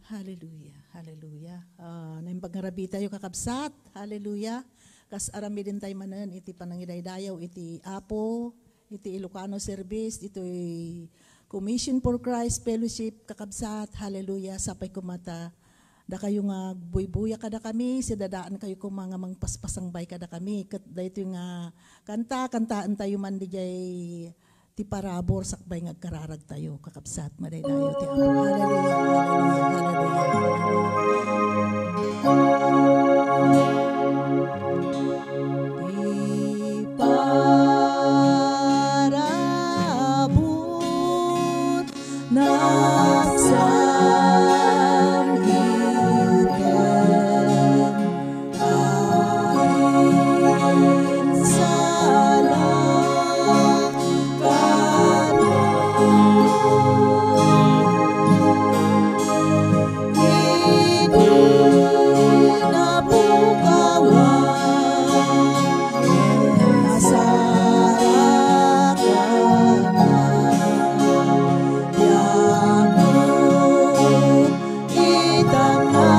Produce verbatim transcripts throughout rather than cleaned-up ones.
Hallelujah, hallelujah. Ah, naimbag nga rabii tayo, kakabsat. Hallelujah. Kas aramiden tayo manen iti panangidaydayaw iti Apo, iti Ilocano service, itoy Commission for Christ Fellowship, kakabsat. Hallelujah. Sapay koma ta dakayo nga agbuybuya kadakami, sidadaan kayo koma nga mangpaspasangbay kadakami. Ket daytoy nga kanta, kantaen tayo man diay ti parabur sakbay nga agkararag tayo, kakabsat, madaydayaw ti Apo. Hallelujah, hallelujah, hallelujah, hallelujah. Ti parabur nagsang-iten. Ita nga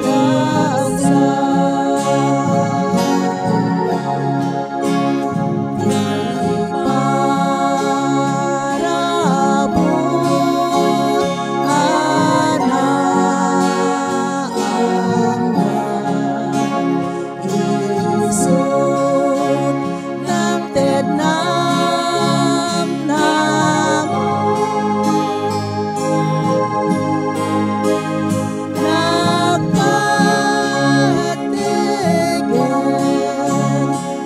ragsak. Ti parabur a naammo. Isut' nangted namnama. Nagpategen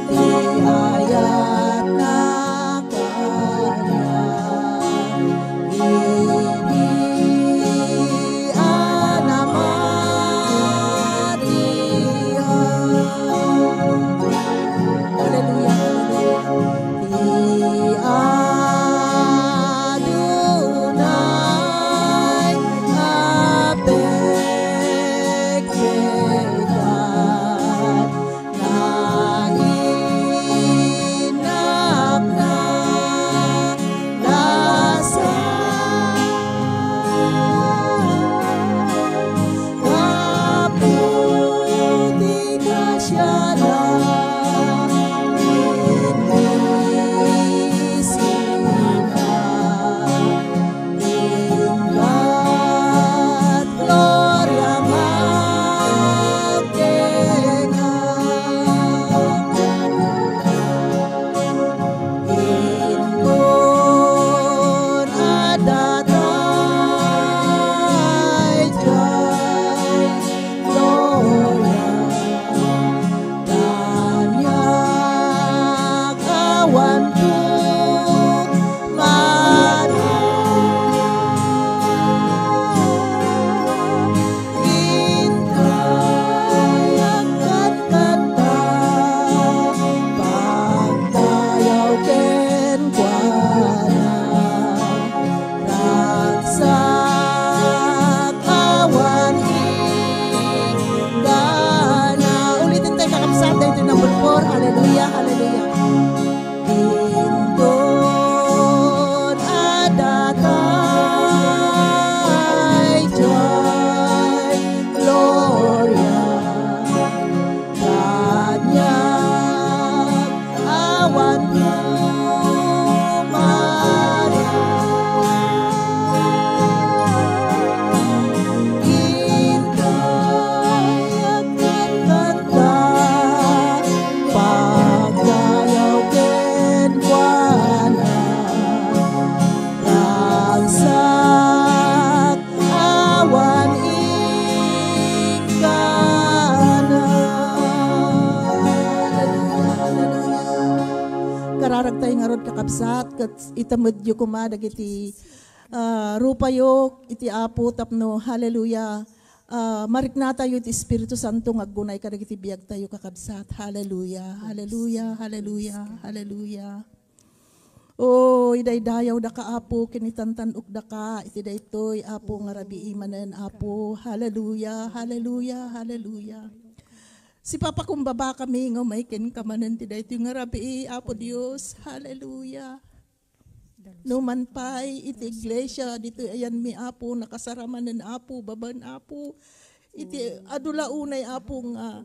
ti ayatna kaniak. Idi a namatiak. Hallelujah, hallelujah. Ti Adonai a pekpekan. Nainapna lasa. Apo ti kasiana, imbisita. Ingat gloria magtenga. Inton adda daydiay gloria. Kaniak awan tumara. Intay agkatkanta, pagdayaw kenkuana. Ragsak awan inggana. Uliten tayo, kakabsat, daytoy number four. Hallelujah, hallelujah. Inton adda daydiay gloria. Kaniak awan tumara. Intay agkatkanta, pagdayaw kenkuana. Ragsak awan inggana. Kararag tayo ngarud, kakabsat, ket itemedyo koma dagiti, ah, rupayo iti Apo tapno, hallelujah, ah, marikna tayo iti Espiritu Santo nga aggunay kadagiti biag tayo, kakabsat. Hallelujah, hallelujah, hallelujah, hallelujah. O, idaydayaw daka, Apo, ken itantan-ok daka iti daytoy, Apo, nga rabii manen, Apo. Hallelujah, hallelujah, hallelujah. Sipapakumbaba kami nga umay kenka manen ti daytoy nga rabii, Apo Dios. Hallelujah. Numan pay iti iglesia, ditoy ayanmi, Apo, nakasaramanen, Apo, babaen, Apo. Iti adu la unay, Apo, nga,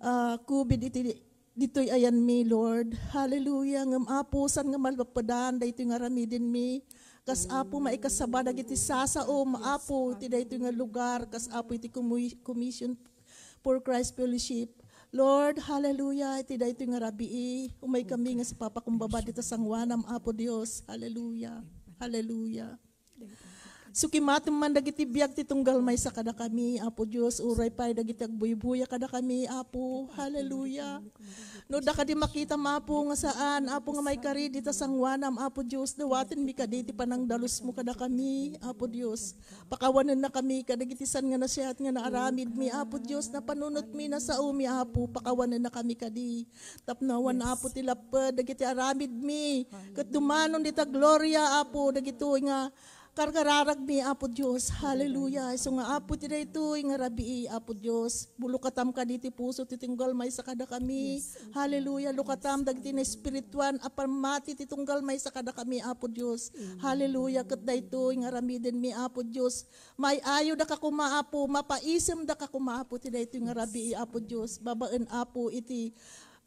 ah, COVID iti ditoy ayanmi, Lord. Hallelujah. Ngem, Apo, saan nga malpapedan daytoy nga aramidenmi? Kas, Apo, maikasaba dagiti sasaom, Apo, iti daytoy nga lugar, kas, Apo, iti commu-, Commission for Christ Fellowship. Lord, hallelujah, iti daytoy nga rabii, umay kami nga sipapakumbaba dita sangoanam, Apo Dios. Hallelujah. Hallelujah. Sukimatem man dagiti biag ti tunggal maysa kadakami, Apo Dios, uray pay dagiti agbuybuya kadakami, Apo. Hallelujah. No adda kadi makitam, Apo, nga saan, Apo, nga maikari dita sangoanam, Apo Dios, dawatenmi kadi ti panangdalusmo kadakami, Apo Dios. Pakawanennakami kadagiti saan nga nasiat nga naaramidmi, Apo Dios, napanunotmi, nasaomi, Apo. Pakawanennakami kadi. Tapno awan, Apo, ti lapped dagiti aramidmi. Ket dumanon dita gloria, Apo, dagitoy nga karkararagmi, Apo Dios. Hallelujah. Isu nga, Apo, ti daytoy nga rabii, Apo Dios. Bulukatam kadi ti puso ti tunggal maysa kadakami. Hallelujah. Lukatam dagiti naespirituan a pammati ti tunggal maysa kadakami, Apo Dios. Hallelujah. Ket daytoy nga aramidenmi, Apo Dios, maay-ayodaka koma, Apo, mapaisemdaka koma, Apo, ti daytoy nga rabii, Apo Dios. Babaen, Apo, iti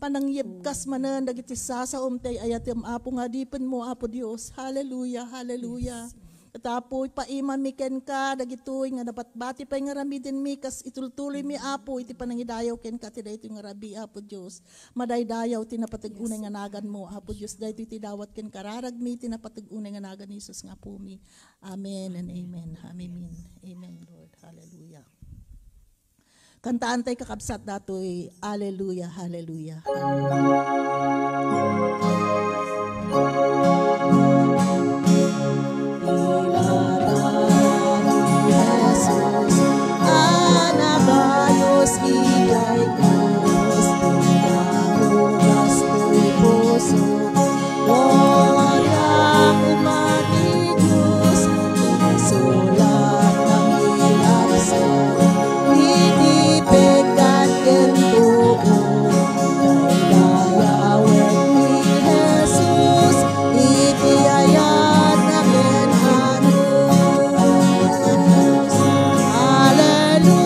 panangyebkas manen dagiti sasaom ti ay-ayatem, Apo, nga adipenmo, Apo Dios. Hallelujah, hallelujah. Ket, Apo, ipaimami kenka dagitoy nga nabatbati pay nga aramidenmi, kas itultuloymi, Apo, iti panangidayaw kenka ti daytoy nga rabii, Apo Dios. Madaydayaw ti napateg unay nga naganmo, Apo Dios. Daytoy ti dawat ken kararagmi ti napateg unay nga nagan ni Jesus nga Apomi. Amen and amen. Amen. Amen, Lord. Hallelujah. Kantaan tay, kakabsat, datoy. Alleluia, hallelujah, hallelujah. Iladan ni Jesus a nabayos idiay krus, pinarugas toy puso. Gloria koma ti Dios, isulat nangilabsat iti pekkat ken tuo. Daydayawen ni Jesus iti ayatna ken anus. Alleluia.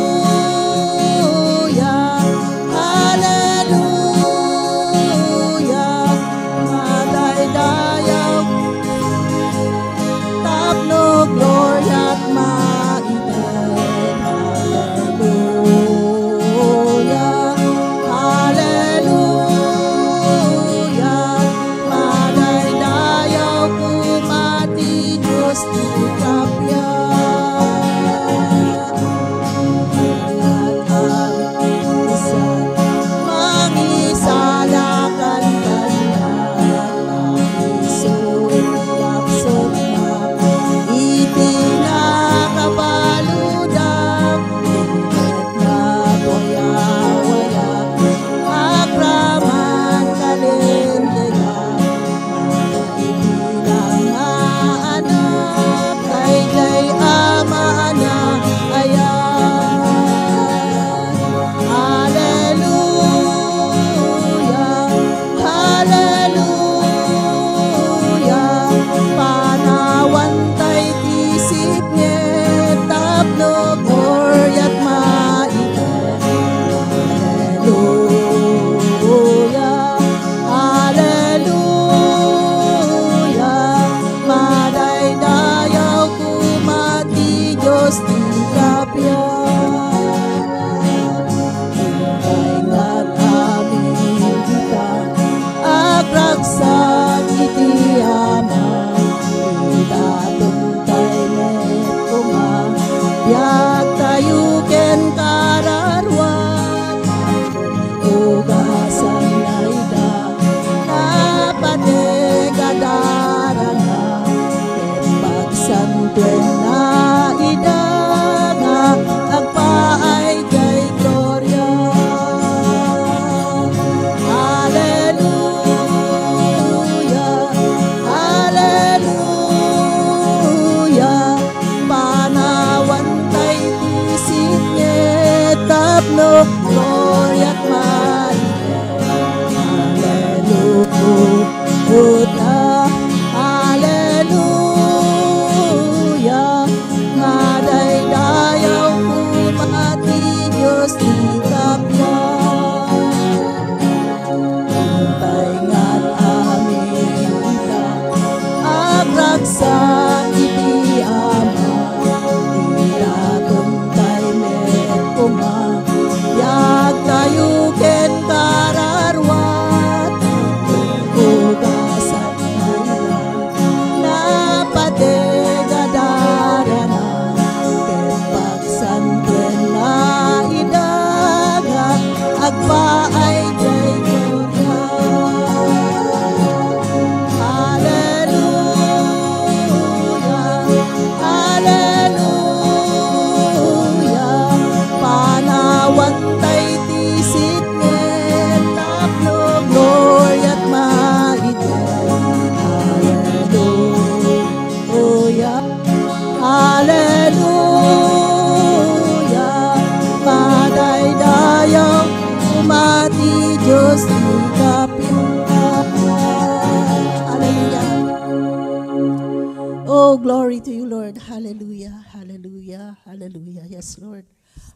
Glory to you, Lord. Hallelujah, hallelujah, hallelujah. Yes, Lord.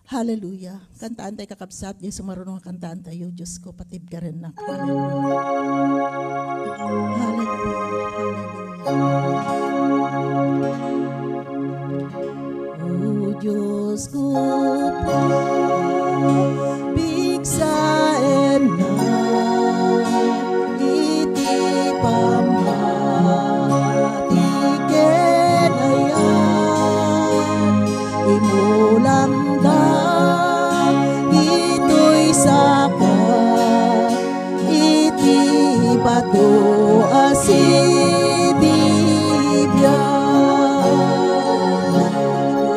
Hallelujah. Kantaan tayo, kakabsat, di sumaruno nga kantaan tayo. Diyos ko, patibkarennak. Hallelujah. Hallelujah. Hallelujah. O Diyos ko, pigsaennak iti pammati ken ayat. Imulamda itoy saka iti bato a sibibiag.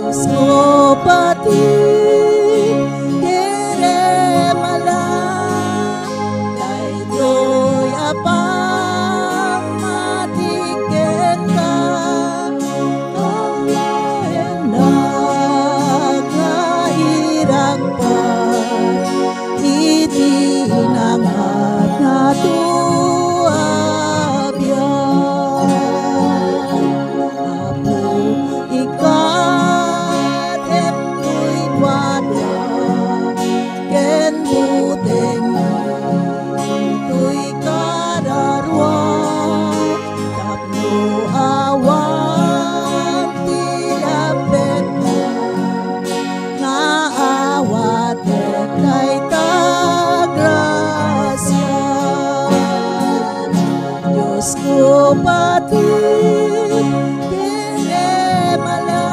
Diyos ko, patibkerem a la daytoy a pammati kenka. Alaennak nga irakpat iti nangatngato a biag. Apo, ikadem toy kuadra ken buteng toy kararua, tapno awan ti lappetna nga awatek dayta grasia. Diyos ko, patibkerem a la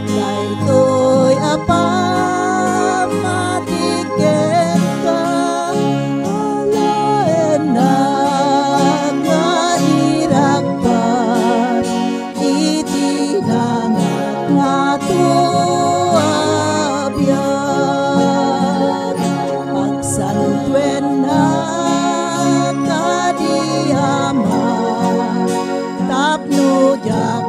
daytoy a pammati kenka. Alaennak nga irakpat iti nangatngato a biag. Pagsantoennak kadi, Ama, tapno diak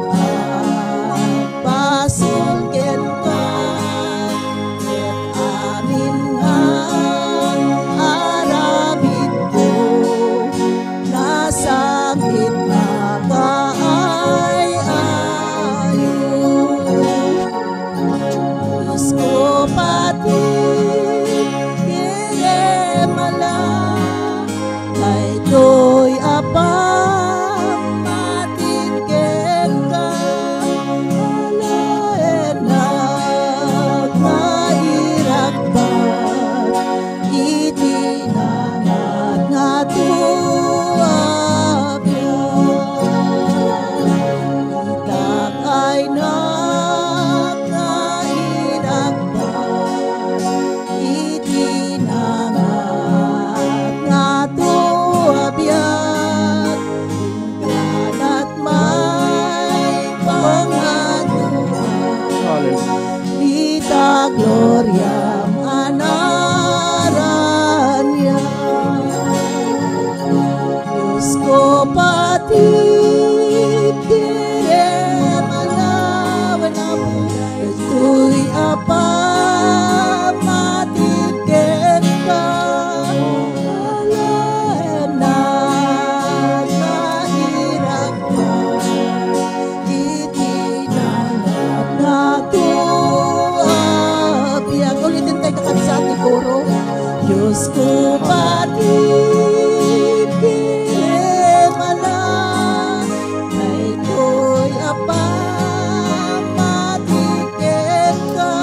agbasol kenka, ket amin nga aramidko, nasakit nga kaay-ayo. Diyos ko, patibkerem a la daytoy a pammati kenka. Alaennak nga irakpat iti nangatngato a biag. Itak aynak nga irakpat iti nangatngato a biag. Inggana met pay pangaduan. Hallelujah. Ita gloriam a naranian. Diyos ko, patibkerem a la, wen Apo, daytoy a pammati kenka. Alaennak nga irakpat iti nangatngato a biag. Ulitin tayo, kakabsat, ti koro. Diyos ko, patibkerem a la daytoy a pammati kenka.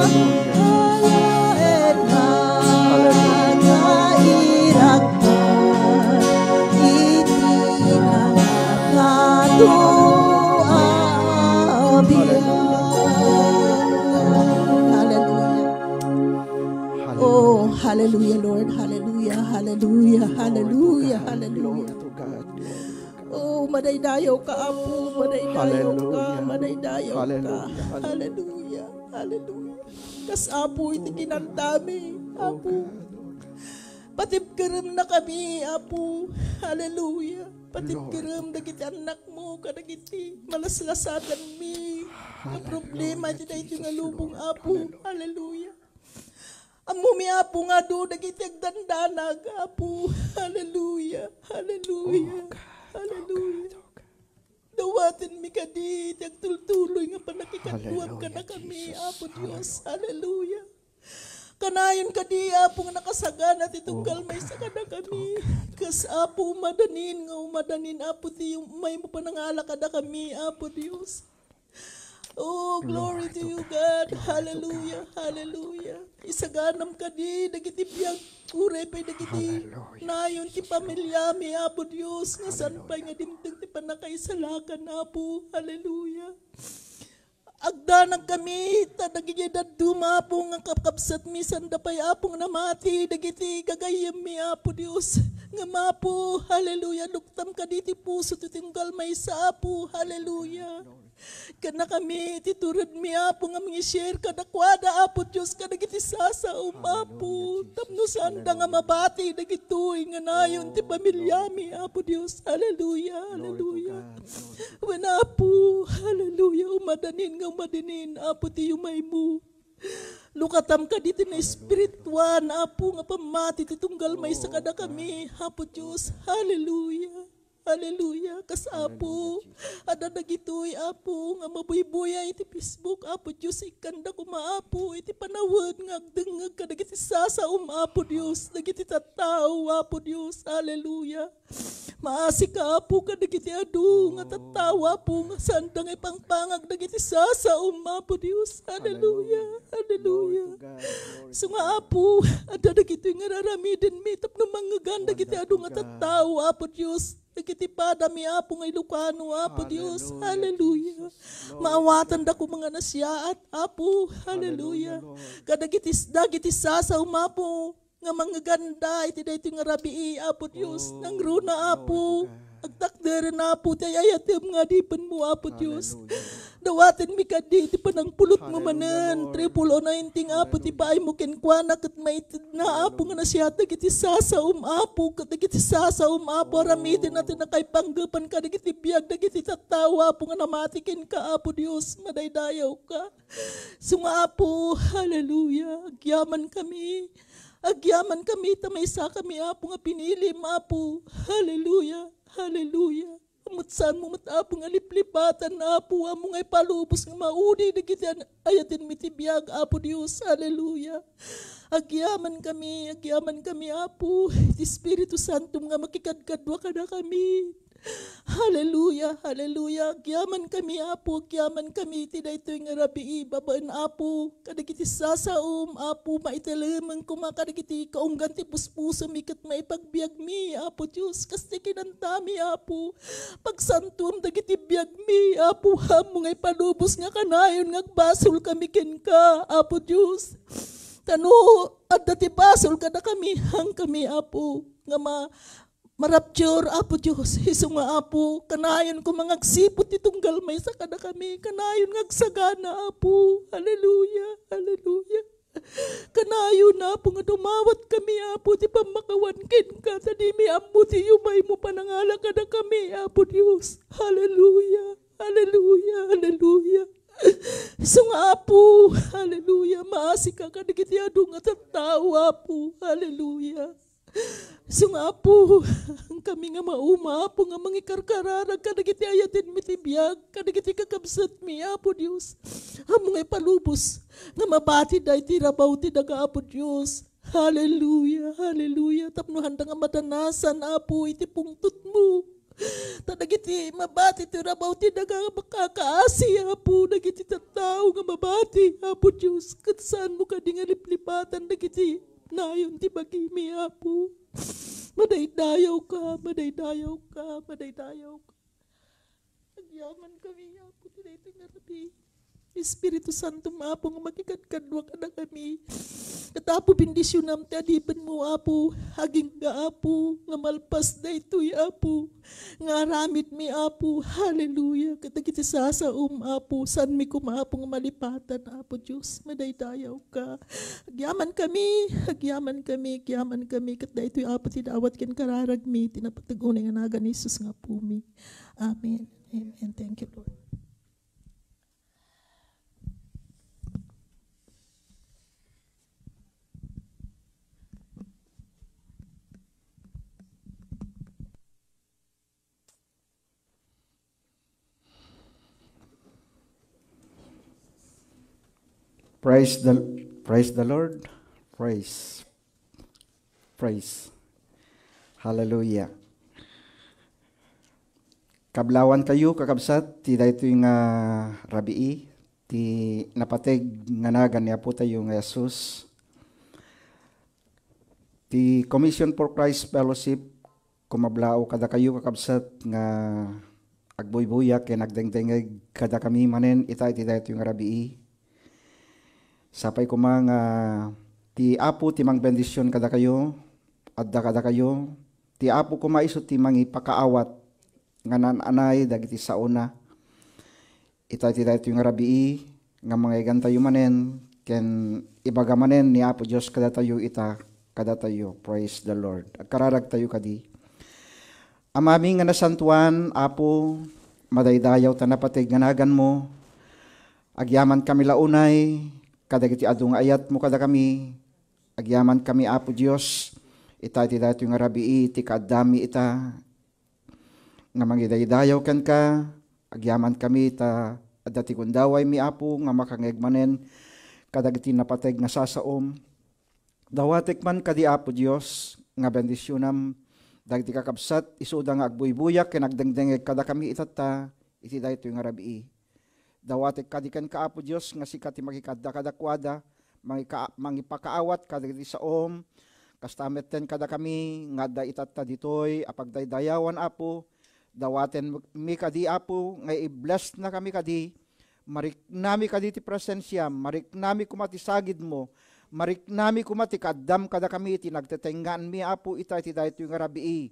Hallelujah. Alaennak nga irakpat iti nangatngato a biag. Hallelujah. Oh, hallelujah, Lord. Hallelujah, hallelujah, hallelujah, hallelujah. Glory to God. Oh, madaydayaw ka, Apo. Madaydayaw ka, madaydayaw ka. Hallelujah. Hallelujah. Hallelujah. Kas Apo iti kinantami, Apo. Patibkeremna kami, Apo. Hallelujah. Patibkerem dagiti annakmo kadagiti malaslasadanmi nga problema iti daytoy nga lubong, Apo. Hallelujah. Ammomi, Apo, nga adu dagiti agdandanag, Apo. Hallelujah. Hallelujah. Hallelujah. Dawatenmi kadi ti agtultuloy nga pannakikaduam Hallelujah, kadakami, Jesus. Apo Dios. Hallelujah. Kanayon kadi, Apo, nga nakasagana ti tunggal Oh, maysa kadakami. Kas, Apo, umadanin nga umadanin, Apo, ti maymo panangala kadakami, Apo Dios. Oh, glory to you, God. Hallelujah, hallelujah. Isaganam kadi dagiti biag, uray pay dagiti Hallelujah, nayon ti Jesus. Pamilyami, Apo Dios, nga saan pay nga dimteng ti pannakaisalakan, Apo. Hallelujah. Agdanag kami, ta dagiti dadduma, Apo, nga kakabsatmi, sanda pay, Apo, nga namati, dagiti gagayyemmi, Apo Dios, nga mapo, hallelujah, luktam kadi ti puso ti tunggal maysa, Apo, hallelujah. Ken nakami, ti turedmi, Apo, nga mangi-share kadakuada, Apo Dios, kadagiti sasaom, Apo, tapno saanda nga mabati dagitoy nga nayon ti pamilyami, Apo Dios, hallelujah, hallelujah. Wen, Apo, hallelujah, umadanin nga umadanin, Apo, ti yumaymo. Lukatam kadi ti naespirituan, Apo, nga pammati ti tunggal maysa kadakami, Apo Dios. Hallelujah. Hallelujah. Kas, Apo, adda dagitoy, Apo, nga mabuybuyay iti Facebook, Apo Dios, ikkanda koma, Apo, iti panawen nga agdengngeg kadagiti sasaom, Apo Dios, dagiti tattao, Apo Dios. Hallelujah. Maasika, Apo, kadagiti adu nga tattao, Apo, nga saanda nga ipangpangag dagiti sasaom, Apo Dios. Hallelujah. Hallelujah. Isu nga, Apo, adda dagitoy nga raramidenmi tapno mangngegan dagiti adu nga tattao, Apo Dios. Dagiti padami, Apo, nga Ilocano, Apo Dios. Hallelujah. Maawatandako nga nasiaat, Apo. Hallelujah. Kadagiti, dagiti sasaom, Apo, nga mangngegan iti daytoy nga rabii, Apo Dios. Nangruna, Apo. Agtakderen, Apo, ti ay-ayatem nga adipenmo, Apo Dios. Dawatenmi kadi ti panangpulotmo manen, triple anointing, Apo, ti paaymo kenkuana, ket maitedna, Apo, nga nasiaat dagiti sasaom, Apo, ket dagiti sasaom, Apo, aramiden a ti nakaipanggepan kadagiti biag dagiti tattao, Apo, nga namati kenka, Apo Dios, madaydayawka. Isu nga, Apo, hallelujah, agyaman kami. Agyaman kami, ta maysa kami, Apo, nga pinilim, Apo. Hallelujah, hallelujah. Met saan mo met, Apo, nga liplipatan, Apo, ammo nga ipalubos nga maudi dagiti an-, ayatenmi ti biag, Apo Dios. Hallelujah. Agyaman kami, agyaman kami, Apo, ti Espiritu Santo nga makikadkadua kadakami. Hallelujah, hallelujah. Agyaman kami, Apo, agyaman kami iti daytoy nga rabii, babaen, Apo, kadagiti sasaom, Apo, maitelemen koma kadagiti kaunggan ti puspusomi ket maipagbiagmi, Apo Dios, kas ti kinantami, Apo. Pagsantom dagiti biagmi, Apo, ammo nga ipalubos nga kanayon nga agbasol kami kenka, Apo Dios. Ta no adda ti basol kadakami, hangkami, Apo, nga ma-, marapture, Apo Dios. Isu nga, Apo, kanayon koma nga agsipud ti tunggal maysa kadakami, kanayon nga agsagana, Apo. Hallelujah, hallelujah. Kanayon, Apo, nga dumawat kami, Apo, ti pammakawan kenka, ta dimi ammo ti yumaymo panangala kadakami, Apo Dios. Hallelujah, hallelujah, hallelujah. Isu nga, Apo, hallelujah, maasika kadagiti adu nga tattao, Apo. Hallelujah. Isu nga, Apo, kami nga mauma, Apo, nga mangikarkararag kadagiti ayatenmi ti biag, kadagiti kakabsatmi, Apo Dios. Ammo nga ipalubos nga mabatida iti rabaw ti daga, Apo Dios. Hallelujah, hallelujah. Tapno handa nga madanasan, Apo, iti pungtotmo. Ta dagiti mabati ti rabaw ti daga nga makakaasi, Apo, dagiti tattao nga mabati, Apo Dios. Ket saanmo kadi nga liplipatan dagiti nayon ti bagimi, Apo. Madaydayawka, madaydayawka, madaydayawka. Agyaman kami, Apo, ti daytoy nga rabii. Espiritu Santo, Apo, nga makikadkadua kadakami. Ket, Apo, bendisionam ti adipenmo, Apo. Agingga, Apo, nga malpas daytoy, Apo, nga aramidmi, Apo. Hallelujah. Ket dagiti sasaom, Apo, saanmi koma, Apo, nga malipatan, Apo Dios. Madaydayawka. Agyaman kami, agyaman kami, agyaman kami. Ket daytoy, Apo, ti dawat ken kararagmi, ti napateg unay nga nagan ni Jesus nga Apomi. Amen. Amen. Thank you, Lord. Praise the praise the Lord. Praise. Praise. Hallelujah. Kablawan kayo, kakabsat, ti daytoy nga rabii, ti napateg nga nagan ni Apo tayo nga Jesus. Ti Commission for Christ Fellowship, kumablaaw kadakayo, kakabsat, nga agbuybuyak ken agdengdengeg kadakami manen ita iti daytoy nga rabii. Sapay koma nga ti Apo ti mangbendision kadakayo, adda kadakayo. Ti Apo koma isu ti mangipakaawat nga naan-anay dagiti saona. Ita iti daytoy nga rabii nga mangaygantayo manen ken ibaga manen ni Apo Dios kadatayo ita, kadatayo. Praise the Lord. Agkararagtayo kadi. Amami nga nasantuan, Apo, madaydayaw ta napateg nga naganmo. Agyamankami la unay kadagiti adu nga ayatmo kadakami. Agyamankami, Apo Dios, ita iti daytoy nga rabii ti kaaddami ita nga mangidaydayaw kenka. Agyamankami ta adda ti gundawaymi, Apo, nga makangngeg manen kadagiti napateg nga sasaom. Dawatek man kadi, Apo Dios, nga bendisionam dagiti kakabsat isuda nga agbuybuyak ken agdengdengeg kadakami itatta iti daytoy nga rabii. Dawatek kadi kenka, Apo Dios, nga sika ti makikadda kadakuada, mangika-, mangipakaawat kadagiti saom, kasta metten kadakami nga adda itatta ditoy a pagdaydayawan, Apo. Dawatenmi kadi, Apo, nga i-blessnakami kadi. Mariknami kadi ti presensiam, mariknami koma ti sagidmo, mariknami koma ti kaaddam kadakami iti nagtetengngaanmi, Apo, ita iti daytoy nga rabii.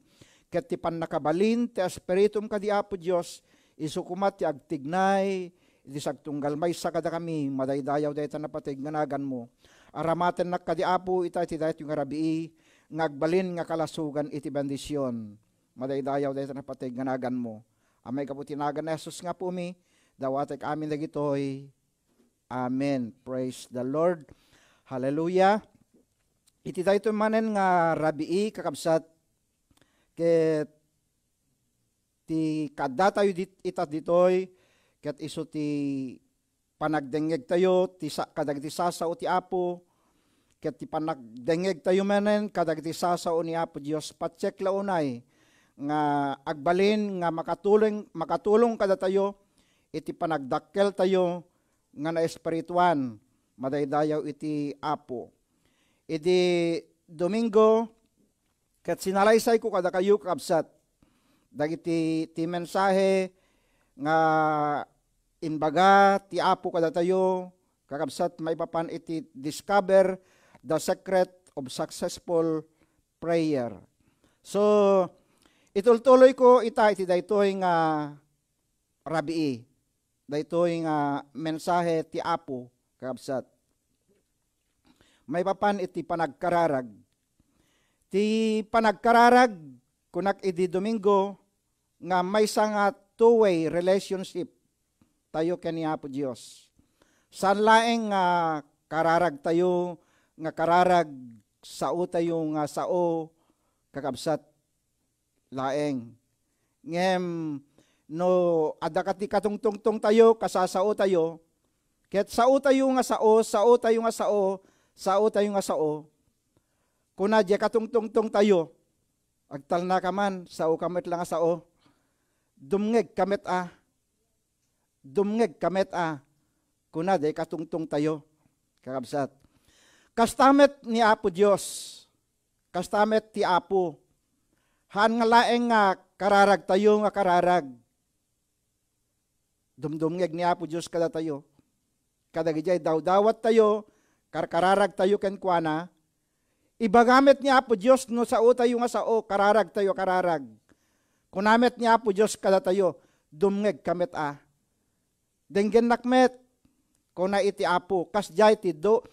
Ket ti pannakabalin ti Espiritum kadi, Apo Dios, isu koma ti agtignay iti sagtunggal maysa kadakami. Madaydayaw dayta napateg nga naganmo. Aramatennak kadi, Apo, ita iti daytoy nga rabii nga agbalin nga kalasogan iti bendision. Madaydayaw dayta napateg nga naganmo. A maigapu ti nagan ni Jesus nga Apomi, dawatek amin dagitoy. Amen. Praise the Lord. Hallelujah. Iti daytoy manen nga rabii, kakabsat, ket ti kaaddatayo dit-, ita ditoy, ket isu ti panagdengngegtayo ti sa-, kadagiti sasao ti Apo, ket ti panagdengngegtayo manen kadagiti sasao ni Apo Dios. Patiek la unay nga agbalin nga makatulong, makatulong kadatayo iti panagdakkeltayo nga naespirituan, madaydayaw iti Apo. Idi Domingo, ket sinalaysayko kadakayo, kakabsat, dagiti ti mensahe nga imbaga ti Apo kadatayo, kakabsat, maipapan iti Discover the Secret of Successful Prayer. So, itultuloyko ita iti daytoy nga rabii, daytoy nga mensahe ti Apo, kakabsat. Maipapan iti panagkararag. Ti panagkararag, kunak idi Domingo, nga maysa nga two-way relationship tayo ken ni Apo Dios. Saan laeng nga kararag tayo, nga kararag sao tayo nga sao, kakabsat, laeng. Ngem no adda kadi katungtungtong tayo, kasasao tayo, ket sao tayo nga sao, sao tayo nga sao, sao tayo nga sao, kuna diay katungtungtong tayo, agtalnaka man, sao ka met la nga sao, dumngeg ka met a, dumngeg ka met a, kuna diay katungtong tayo, kakabsat. Kasta met ni Apo Dios, kasta met ti Apo. Haan nga laeng nga kararag tayo nga kararag. Dumdumngeg ni Apo Dios kadatayo. Kadagidiay dawdawat tayo, karkararag tayo kenkuana. Ibaga met ni Apo Dios no sao tayo nga sao, kararag tayo, kararag. Kuna met ni Apo Dios kadatayo, dumngeg ka met a. Denggennak met, kuna iti Apo, kasdiay ti do-,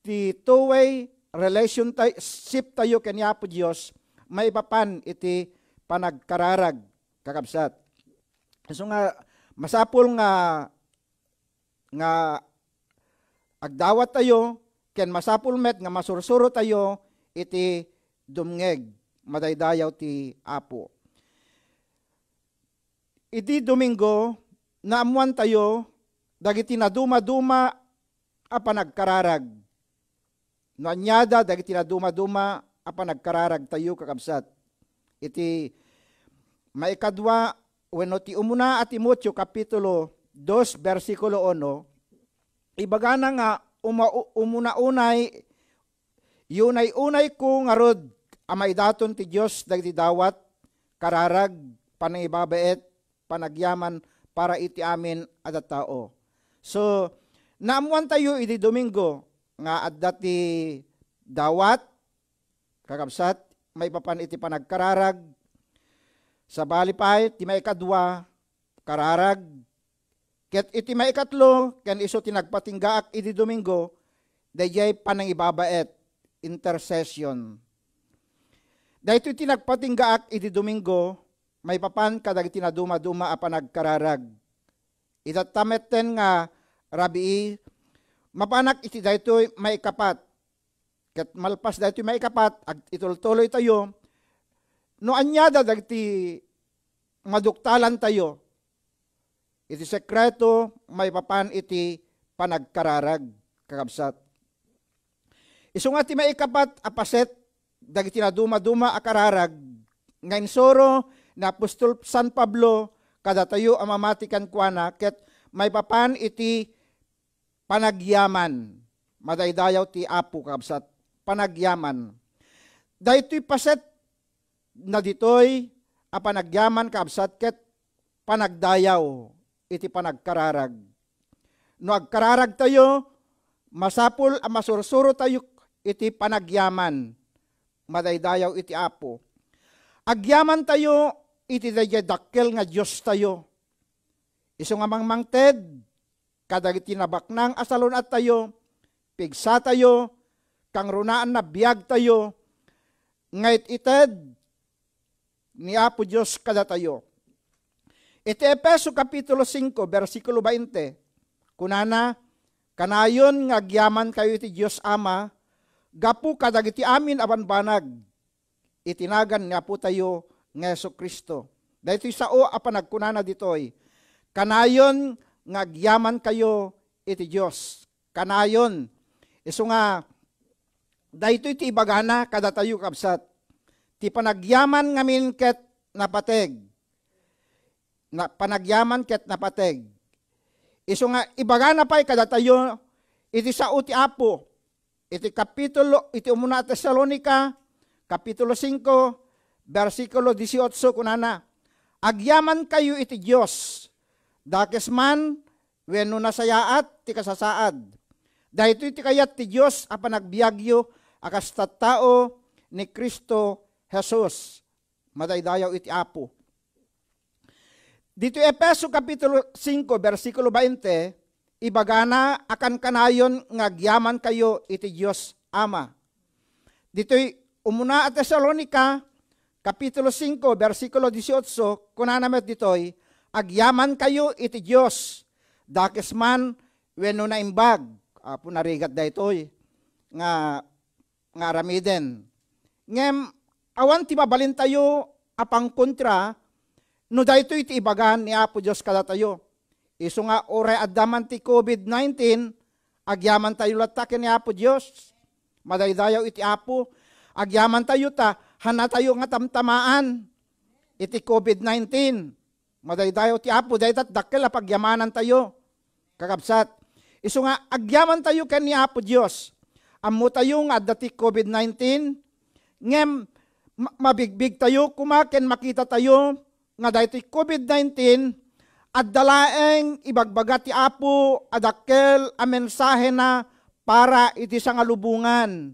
ti two-way relation tay-, ship tayo ken ni Apo Dios, maipapan iti panagkararag, kakabsat. So nga, masapul nga, nga agdawat tayo, ken masapul met nga masursuro tayo iti dumngeg, madaydayaw ti Apo. Idi Domingo, naammoantayo dagiti nadumaduma a panagkararag. No aniada dagiti nadumaduma a panagkararagtayo, kakabsat? Iti maikadua wenno ti umuna a Timoteo kapitulo dos, bersikulo uno, ibagana nga uma-, umuna-unay, yunay-unayko ngarud a maidaton ti Dios dagiti dawat, kararag, panangibabaet, panagyaman para iti amin a tattao. So, naammoantayo idi Domingo nga adda ti dawat, kakabsat, maipapan iti panagkararag. Sabali pay, ti maikadua, kararag. Ket iti maikatlo, ken isu ti nagpatinggaak idi Domingo, daydiay panangibabaet, intercession. Daytoy ti nagpatinggaak idi Domingo, maipapan kadagiti nadumaduma a panagkararag. Itatta metten nga rabii, mapanak iti daytoy maikapat. Ket malpas daytoy maikapat, ag-, itultuloytayo, no aniada dagiti maduktalantayo iti sekreto maipapan iti panagkararag, kakabsat. Isu nga ti maikapat a paset dagiti nadumaduma a kararag nga insuro ni apostol San Pablo kadatayo a mamati kenkuana ket maipapan iti panagyaman. Madaydayaw ti Apo, kabsat, panagyaman. Daytoy paset na ditoy a panagyaman, kabsat, ket panagdayaw iti panagkararag. No agkararagtayo, masapul a masursurotayo iti panagyaman. Madaydayaw iti Apo. Agyamantayo iti daydiay dakkel nga Diostayo. Isu nga mangmangted kadagiti nabaknang a salun-attayo, pigsatayo, kangrunaan a biagtayo, nga it-ited ni Apo Dios kadatayo. Iti Efeso kapitulo singko, bersikulo bainte, kunana, "Kanayon nga agyamankayo iti Dios Ama gapu kadagiti amin a banbanag iti nagan ni Apotayo nga Jesu-Cristo." Daytoy sao a panagkunana ditoy, "Kanayon nga agyamankayo iti Dios." Kanayon. Isu nga, daytoy ti ibagana kadatayo, kabsat. Ti panagyaman ngamin ket napateg. Na, panagyaman ket napateg. Isu nga, ibagana pay kadatayo iti sao ti Apo. Iti kapitulo, iti umuna a Tesalonica, kapitulo singko, bersikulo dieciocho, kunana, "Agyamankayo iti Dios, dakes man wenno nasayaat ti kasasaad. Daytoy ti kayat ti Dios a panagbiagyo a kas tattao ni Cristo Jesus." Madaydayaw iti Apo. Ditoy Efeso kapitulo singko, bersikulo bainte, ibagana a kankanayon nga agyamankayo iti Dios Ama. Ditoy umuna a Tesalonica, kapitulo singko, bersikulo dieciocho, kunana met ditoy, "Agyamankayo iti Dios, dakes man wenno naimbag." Apo, narigat daytoy nga nga aramiden. Ngem awan ti mabalintayo a pangkontra no daytoy ti ibagan ni Apo Dios kadatayo. Isu nga uray adda man ti covid nineteen, agyamantayo latta ken ni Apo Dios. Madaydayaw iti Apo. Agyamantayo ta hanatayo nga tamtamaan iti covid nineteen. Madaydayaw ti Apo, dayta dakkel a pagyamanantayo. Kakabsat, isu nga agyamantayo ken ni Apo Dios. Ammotayo nga adda ti covid nineteen, ngem ma-, mabigbigtayo koma ken makitatayo nga daytoy covid nineteen, adda laeng ibagbaga ti Apo a dakkel a mensahena para iti sangalubongan.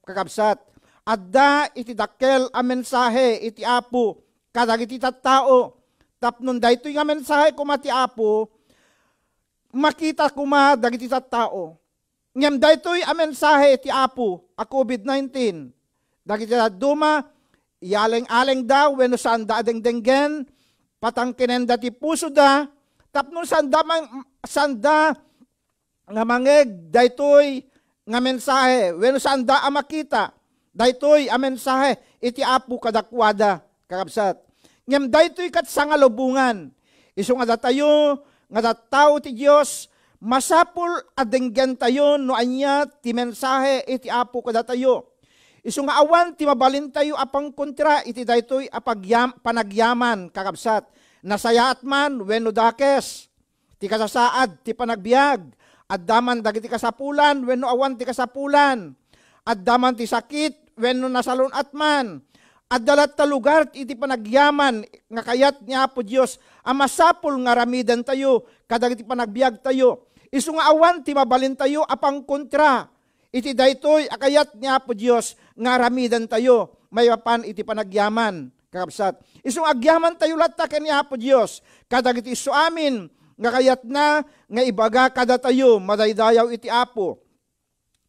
Kakabsat, adda iti dakkel a mensahe iti Apo kadagiti tattao, tapno daytoy nga mensahe koma ti Apo, makita koma dagiti tattao. Ngem daytoy a mensahe iti Apo a covid nineteen, dagiti dadduma, iyaleng-alengda wenno saanda a dengdenggen, patangkenenda ti pusoda, tapno saanda mang-, saanda nga mangngeg daytoy nga mensahe wenno saanda a makita daytoy a mensahe iti Apo kadakuada, kakabsat. Ngem daytoy ket sangalubongan. Isu nga datayo nga tattao ti Dios, Masapul a denggentayo no ania ti mensahe iti Apo kadatayo. Isu nga awan ti mabalintayo a pangkontra iti daytoy a pagyam-, panagyaman, kakabsat. Nasayaat man wenno dakes ti kasasaad ti panagbiag. Adda man dagiti kasapulan wenno awan ti kasapulan. Adda man ti sakit wenno nasalun-at man. Adda latta lugar iti panagyaman nga kayat ni Apo Dios a masapul nga aramidantayo kadagiti panagbiagtayo. Isu nga awan ti mabalintayo a pangkontra iti daytoy a kayat ni Apo Dios nga aramidantayo maipapan iti panagyaman, kakabsat. Isu nga agyamantayo latta ken ni Apo Dios kadagiti isu amin nga kayatna nga ibaga kadatayo madaydayaw iti Apo.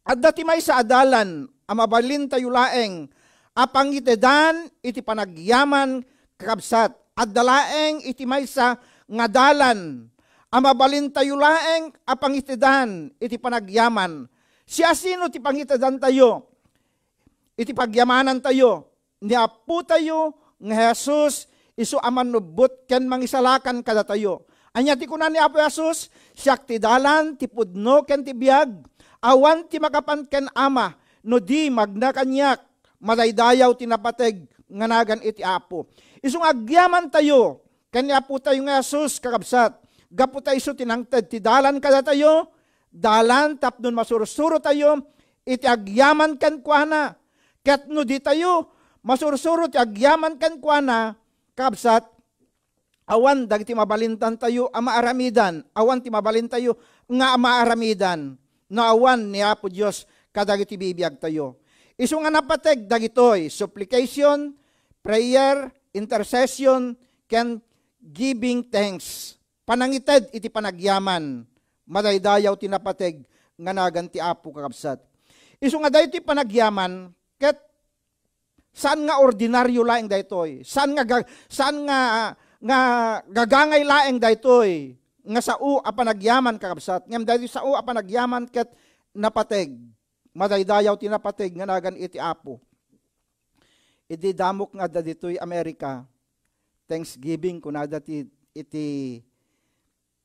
Adda ti maysa a dalan a mabalintayo laeng a pangitedan iti panagyaman, kakabsat. Adda laeng iti maysa nga dalan a mabalintayo laeng a pangitedan iti panagyaman. Siasino ti pangitedantayo iti pagyamanantayo? Ni Apotayo nga Jesus, isu a mannubbot ken mangisalakan kadatayo. Ania ti kuna ni Apo Jesus? "Siak ti dalan, ti pudno, ken ti biag. Awan ti makapan ken Ama no di magna kaniak." Madaydayaw ti napateg nga nagan iti Apo. Isu nga agyamantayo ken ni Apotayo nga Jesus, kakabsat, gapu ta isu ti nangted ti dalan kadatayo, dalan tapno masursurotayo iti agyaman kenkuana. Ket no ditayo masursuro ti agyaman kenkuana, kabsat, awan dagiti mabalintantayo a maaramidan, awan ti mabalintayo nga maaramidan no awan ni Apo Dios kadagiti bibiagtayo. Isu nga napateg dagitoy, supplication, prayer, intercession, ken giving thanks. Panangited iti panagyaman, madaydayaw ti napateg nga nagan ti Apo, kakabsat. Isu nga daytoy panagyaman, ket saan nga ordinaryo laeng daytoy. Saan nga ga-, saan nga, nga gagangay laeng daytoy nga sao a panagyaman, kakabsat. Ngem daytoy sao a panagyaman ket napateg. Madaydayaw ti napateg nga nagan iti Apo. Idi damok nga adda ditoy America, Thanksgiving kunada ti, iti,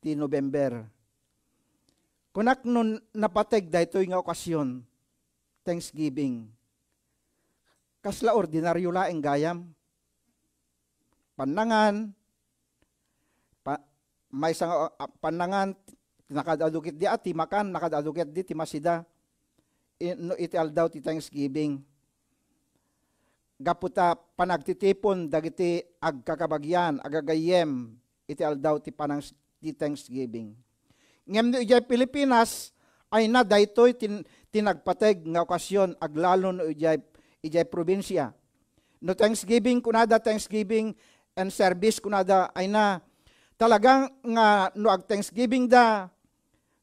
ti November. Kunak no napateg daytoy nga okasyon, Thanksgiving. Kasla ordinaryo laeng gayam. Pannangan, pa-, maysa nga, ah, pannangan, nakaad-adu ketdi a ti makan, nakaad-adu ketdi ti masida. I-, no iti aldaw ti Thanksgiving. Gapu ta panagtitipon dagiti agkakabagian, agagayyem, iti aldaw ti panangs-, ti Thanksgiving. Ngem no idiay Pilipinas, ayna daytoy tin-, ti nagpateg nga okasyon, aglalo no idiay, idiay probinsia. No Thanksgiving, kunada Thanksgiving and service, kunada, ayna, talagang nga no ag-Thanksgiving da,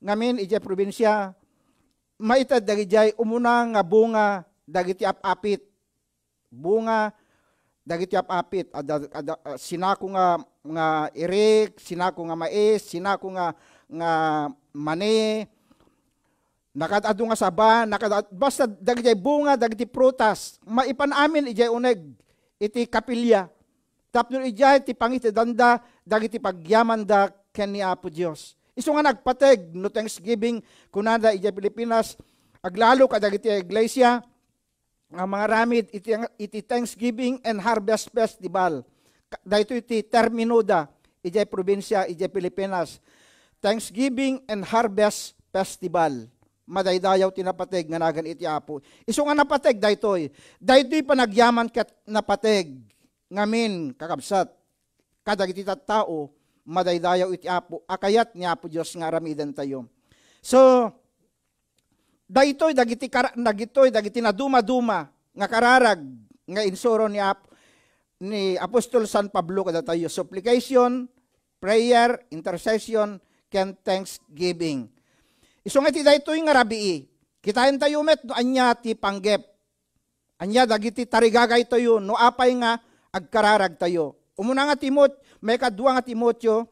ngamin idiay probinsia, maited dagidiay umuna nga bunga dagiti ap-apit. Bunga dagiti ap-apit. Adda, adda, ah, sinako nga, nga irik, sinako nga mais, sinako nga, nga mani, nakaad-adu nga saba, nakaad-, basta dagidiay bunga, dagiti prutas, maipan amin idiay uneg iti kapilya. Tapno idiay ti pangitedanda dagiti pagyamanda ken ni Apo Dios. Isu nga nagpateg no Thanksgiving, kunada idiay Pilipinas, aglalo kadagiti iglesia, nga mangaramid iti, iti Thanksgiving and Harvest Festival. Ka-, daytoy ti terminoda idiay probinsia, idiay Pilipinas. Thanksgiving and Harvest Festival. Madaydayaw ti napateg nga nagan iti Apo. Isu nga napateg daytoy. Daytoy panagyaman ket napateg. Ngamin, kakabsat, kadagiti tattao, madaydayaw iti Apo, a kayat ni Apo Dios nga aramidentayo. So, daytoy dagiti kar-, dagitoy dagiti nadumaduma nga kararag nga insuro ni Ap-, ni Apostol San Pablo kadatayo, supplication, prayer, intercession, ken thanksgiving. Isu nga iti daytoy nga rabii, kitaentayo met no ania ti panggep. Ania dagiti tarigagaytayo no apay nga agkararagtayo? Umuna nga Timot-, maikadua nga Timoteo,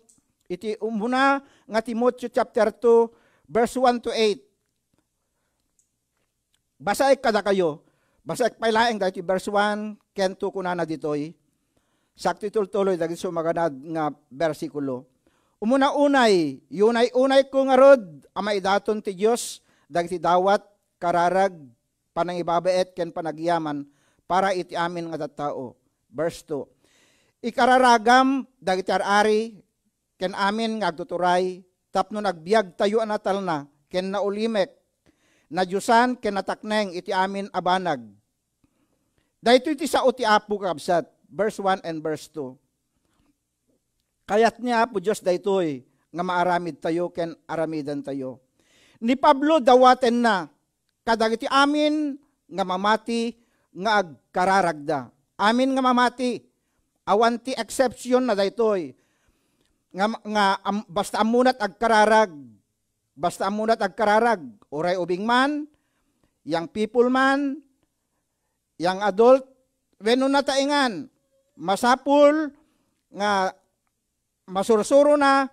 iti umuna nga Timoteo chapter two, verse one to eight. Basaek kadakayo, basaek pay laeng daytoy verse one ken two, kunana ditoy, sakto itultuloy dagiti sumaganad nga bersikulo. Umuna-unay, yunay-unayko ngarud a maidaton ti Dios dagiti dawat, kararag, panangibabaet ken panagyaman para iti amin nga tattao. Verse two, ikararagam dagiti ar-ari ken amin nga agtuturay tapno nagbiagtayo a natalna ken naulimek, nadiosan ken natakneng iti amin a banag. Daytoy ti sao ti Apo, kakabsat. Verse one and verse two. Kayat ni Apo Dios daytoy nga maaramidtayo ken aramidantayo. Ni Pablo dawatenna kadagiti amin nga mamati nga agkararagda. Amin nga mamati, awan ti exception na daytoy. Nga, nga am-, basta ammunat agkararag, basta ammunat agkararag, uray ubing man, young people man, young adult, wenno nataengan, masapul nga masursurona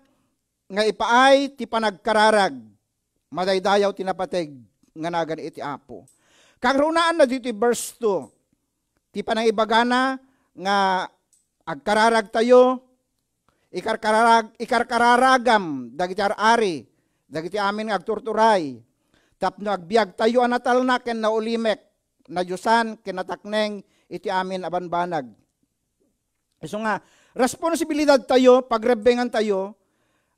nga ipaay ti panagkararag, madaydayaw ti napateg nga nagan iti Apo. Kagrunaanna ditoy verse two, ti panangibagana nga agkararagtayo, ikarkararag-, ikarkararagam dagiti ar-ari, dagiti amin nga agturturay, tapno agbiagtayo a natalna ken naulimek, nadiosan ken natakneng iti amin a banbanag. Isu nga, responsibilidadtayo, pagrebbengantayo,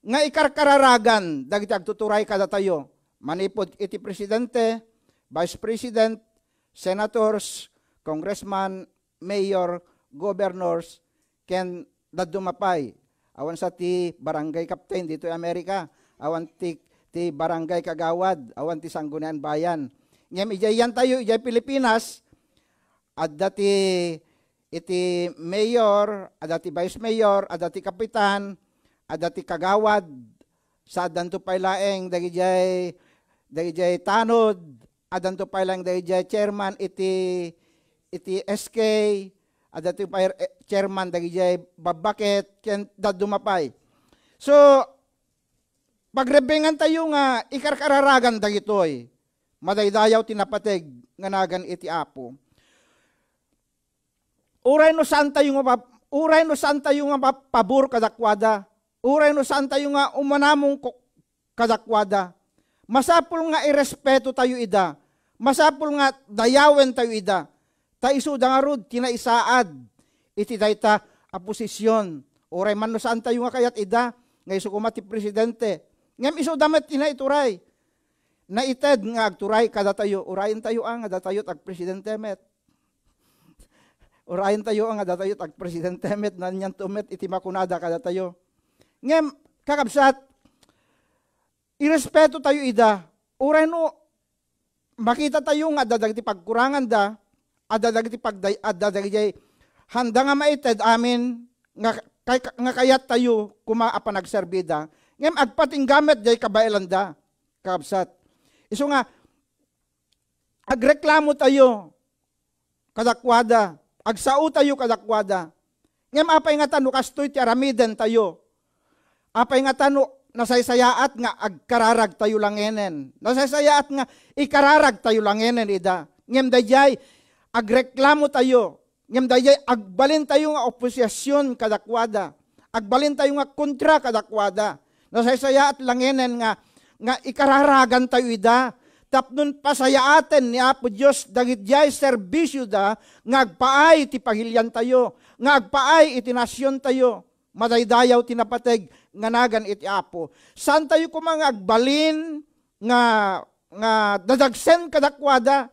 nga ikarkararagan dagiti agtuturay kadatayo, manipud iti presidente, vice president, senators, congressman, mayor, governors, ken dadduma pay. Awan sa ti barangay captain ditoy Amerika, awan ti, ti barangay kagawad, awan ti sanggunian bayan. Ngem idiay yantayo, idiay Pilipinas, adda ti, iti mayor, adda ti vice mayor, adda ti kapitan, adda ti kagawad, sa addanto pay laeng dagidiay, dagidiay tanod, addanto pay laeng dagidiay chairman iti, iti S K, addanto pay, eh, chairman dagidiay babbaket, ken dadduma pay. So, pagrebbengantayo nga ikarkararagan dagitoy, madaydayaw ti napateg nga nagan iti Apo. Uray no saantayo nga pap-, uray no saantayo nga mapabor kadakuada, uray no saantayo nga umanamong ko-, kadakuada, masapul nga irespetotayo ida, masapul nga dayawentayo ida, ta isuda ngarud ti naisaad iti dayta a posisyon. Uray man no saantayo nga kayat ida, nga isu koma ti presidente. Ngem isuda met ti naituray. Naited nga agturay kadatayo, urayentayo a nga datayo ti agpresidente met. Urayentayo a nga datayo ti agpresidente met, nanyanto met iti makunada kadatayo. Ngem, kakabsat, irespetotayo ida. Uray no makitatayo nga adda dagiti pagkuranganda, adda dagiti pagday-, adda dagiti handa nga maited amin nga kay-, nga kayattayo koma a panagserbida. Ngem agpatingga met jay kabaelanda, kakabsat. Isu nga, agreklamotayo kadakuada, agsaotayo kadakuada. Ngem apay ngata no kastoy ti aramidentayo? Apay ngata no nasaysayaat nga agkararagtayo langenen? Nasaysayaat nga ikararagtayo langenen ida. Ngem daydiay agreklamotayo, ngem daydiay agbalintayo nga oposision kadakuada. Agbalintayo nga kontra kadakuada. Nasaysayaat langenen nga, nga ikararagantayo ida tapno pasayaaten ni Apo Dios dagidiay serbisioda nga agpaay iti pagiliantayo, nga agpaay iti nasiontayo. Madaydayaw ti napateg nga nagan iti Apo. Saantayo koma nga agbalin nga, nga dadagsen kadakuada.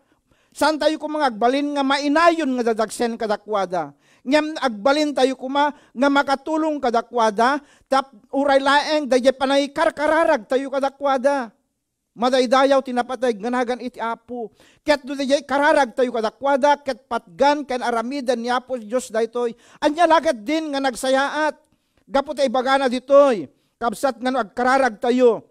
Saantayo koma nga agbalin nga mainayon nga dadagsen kadakuada. Ngem agbalintayo koma nga makatulong kadakuada, tap-, uray laeng daydiay panangikarkararagtayo kadakuada. Madaydayaw ti napateg nga nagan iti Apo. Ket no daydiay kararagtayo kadakuada, ket patgan ken aramiden ni Apo Dios daytoy, ania la ketdin nga nagsayaat? Gapu ta ibagana ditoy, kabsat nga no agkararagtayo,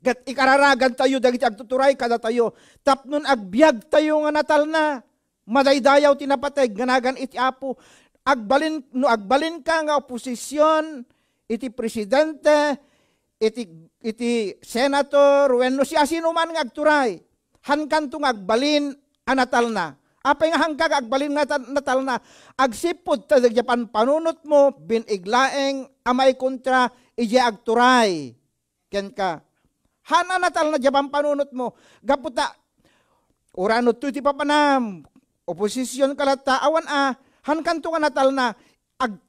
ket ikararagantayo dagiti agtuturay kadatayo tapno agbiagtayo nga natalna. Madaydayaw ti napateg nga nagan iti Apo. Agbalin, no agbalinka nga oposision iti presidente, iti, iti senator, wenno siasinoman nga agturay, hankanto nga agbalin a natalna. Apay nga hanka nga agbalin nga ta-, natalna? Agsipud ta dagiti panpanunotmo, bin-ig laeng a maikontra idiay agturay kenka. Haan a natalna diay pampanunotmo. Gapu ta, uray no toy ti papanam, oposision ka latta, awan a, haankanto nga natalna, ag-,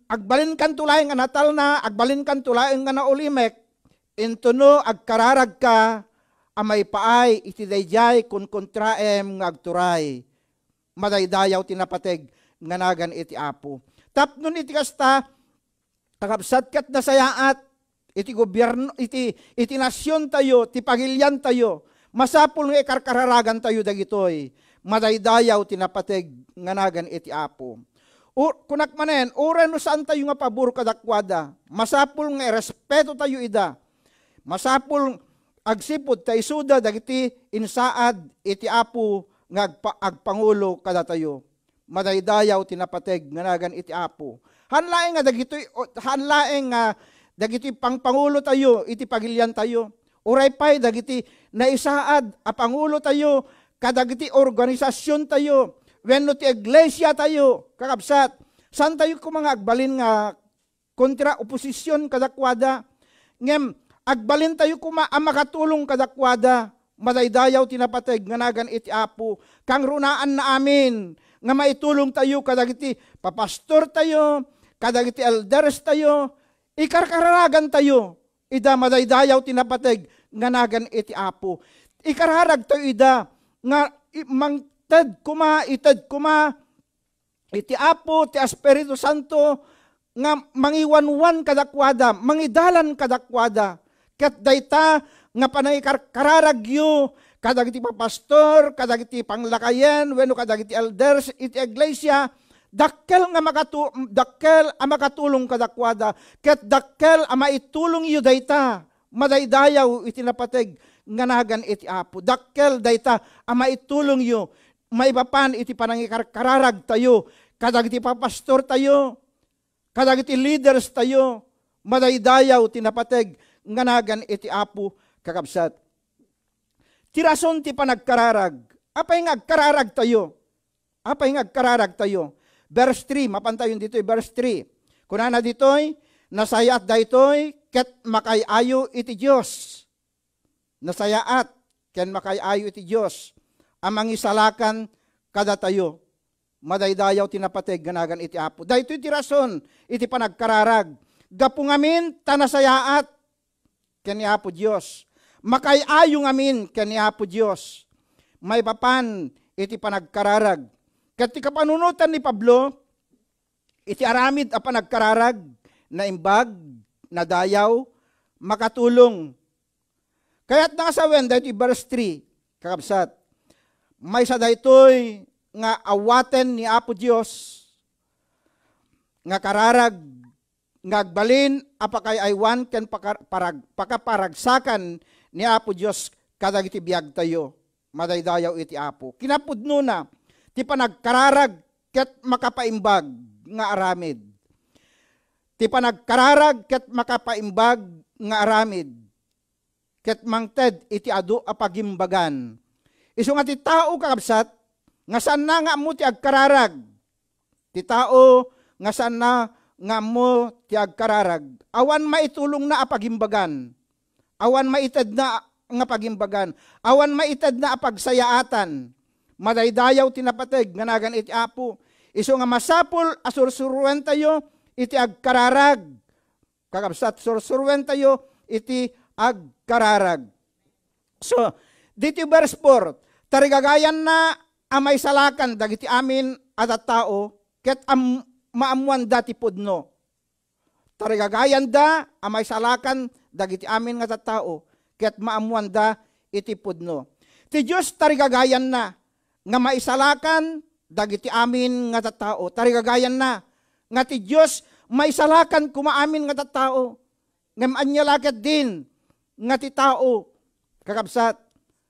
agbalinkanto laeng nga natalna, agbalinkanto laeng nga naulimek, intono agkararagka a maipaay iti daydiay kunkontraem nga agturay. Madaydayaw ti napateg nga nagan iti Apo. Tapno iti kasta, kakabsat, ket nasayaat iti gobierno, iti, iti nasiontayo, ti pagiliantayo. Masapul nga ikarkararagantayo dagitoy. Madaydayaw ti napateg nga nagan iti Apo. O, kunak manen, uray no saantayo nga pabor kadakuada, masapul nga irespetotayo ida. Masapul agsipud ta isuda dagiti insaad iti Apo nga agpa-, agpangulo kadatayo. Madaydayaw ti napateg nga nagan iti Apo. Haan laeng nga dagitoy, o, haan laeng nga dagitoy pangpangulotayo iti pagiliantayo. Uray pay dagiti naisaad a pangulotayo kadagiti organisasiontayo wenno ti iglesiatayo, kakabsat. Saantayo koma nga agbalin nga kontra, oposision kadakuada. Ngem agbalintayo koma a makatulong kadakuada. Madaydayaw ti napateg nga nagan iti Apo. Kangrunaanna amin nga maitulongtayo kadagiti papastortayo, kadagiti elderstayo, ikarkararagantayo ida. Madaydayaw ti napateg nga nagan iti Apo. Ikararagtayo ida nga i-, mangted koma, ited koma iti Apo ti Espiritu Santo nga mangiwanwan kadakuada, mangidalan kadakuada. Ket dayta nga panangikarkararagyo kadagiti papastor, kadagiti panglakayen, wenno kadagiti elders iti iglesia, dakkel nga makatu-, dakkel a makatulong kadakuada, ket dakkel a maitulongyo dayta. Madaydayaw iti napateg nga nagan iti Apo. Dakkel dayta a maitulongyo maipapan iti panangikarkararagtayo kadagiti papastortayo, kadagiti leaderstayo. Madaydayaw ti napateg nga nagan iti Apo, kakabsat. Ti rason ti panagkararag. Apay nga agkararagtayo? Apay nga agkararagtayo? Verse three, mapantayon ditoy, verse three. Kunana ditoy, "Nasayaat daytoy ket makaay-ayo iti Dios." Nasayaat ken makaay-ayo iti Dios a mangisalakan kadatayo. Madaydayaw ti napateg nga nagan iti Apo. Daytoy ti rason iti panagkararag. Gapu ngamin ta nasayaat ken ni Apo Dios. Makaay-ayo ngamin ken ni Apo Dios. Maipapan iti panagkararag. Ket ti kapanunotan ni Pablo, iti aramid a panagkararag, naimbag, nadayaw, makatulong. Kayatna nga sawen daytoy verse three, kakabsat. Maysa daytoy nga awaten ni Apo Dios nga kararag nga agbalin a pakaay-aywan ken pakar-, parag-, pakaparagsakan ni Apo Dios kadagiti biagtayo. Madaydayaw iti Apo. Kinapudnona, ti panagkararag ket makapaimbag nga aramid. Ti panagkararag ket makapaimbag nga aramid, ket mangted iti adu a pagimbagan. Isu nga ti tao, kakabsat, nga saanna nga ammo ti agkararag. Ti tao nga saanna nga ammo ti agkararag, awan maitulongna a pagimbagan. Awan maitedna nga pagimbagan. Awan maitedna a pagsayaatan. Madaydayaw ti napateg nga nagan iti Apo. Isu nga masapul a sursuruentayo iti agkararag. Kakabsat, sursuruentayo iti agkararag. So, diti verse four, tarigagayanna a maisalakan dagiti amin a tattao ket am-, maammoanda ti pudno. Tarigagayanda a maisalakan dagiti amin nga tattao ket maammoanda iti pudno. Ti Dios tarigagayanna nga maisalakan dagiti amin nga tattao. Tarigagayanna nga ti Dios maisalakan koma amin nga tattao. Ngem ania la ketdin nga ti tao, kakabsat,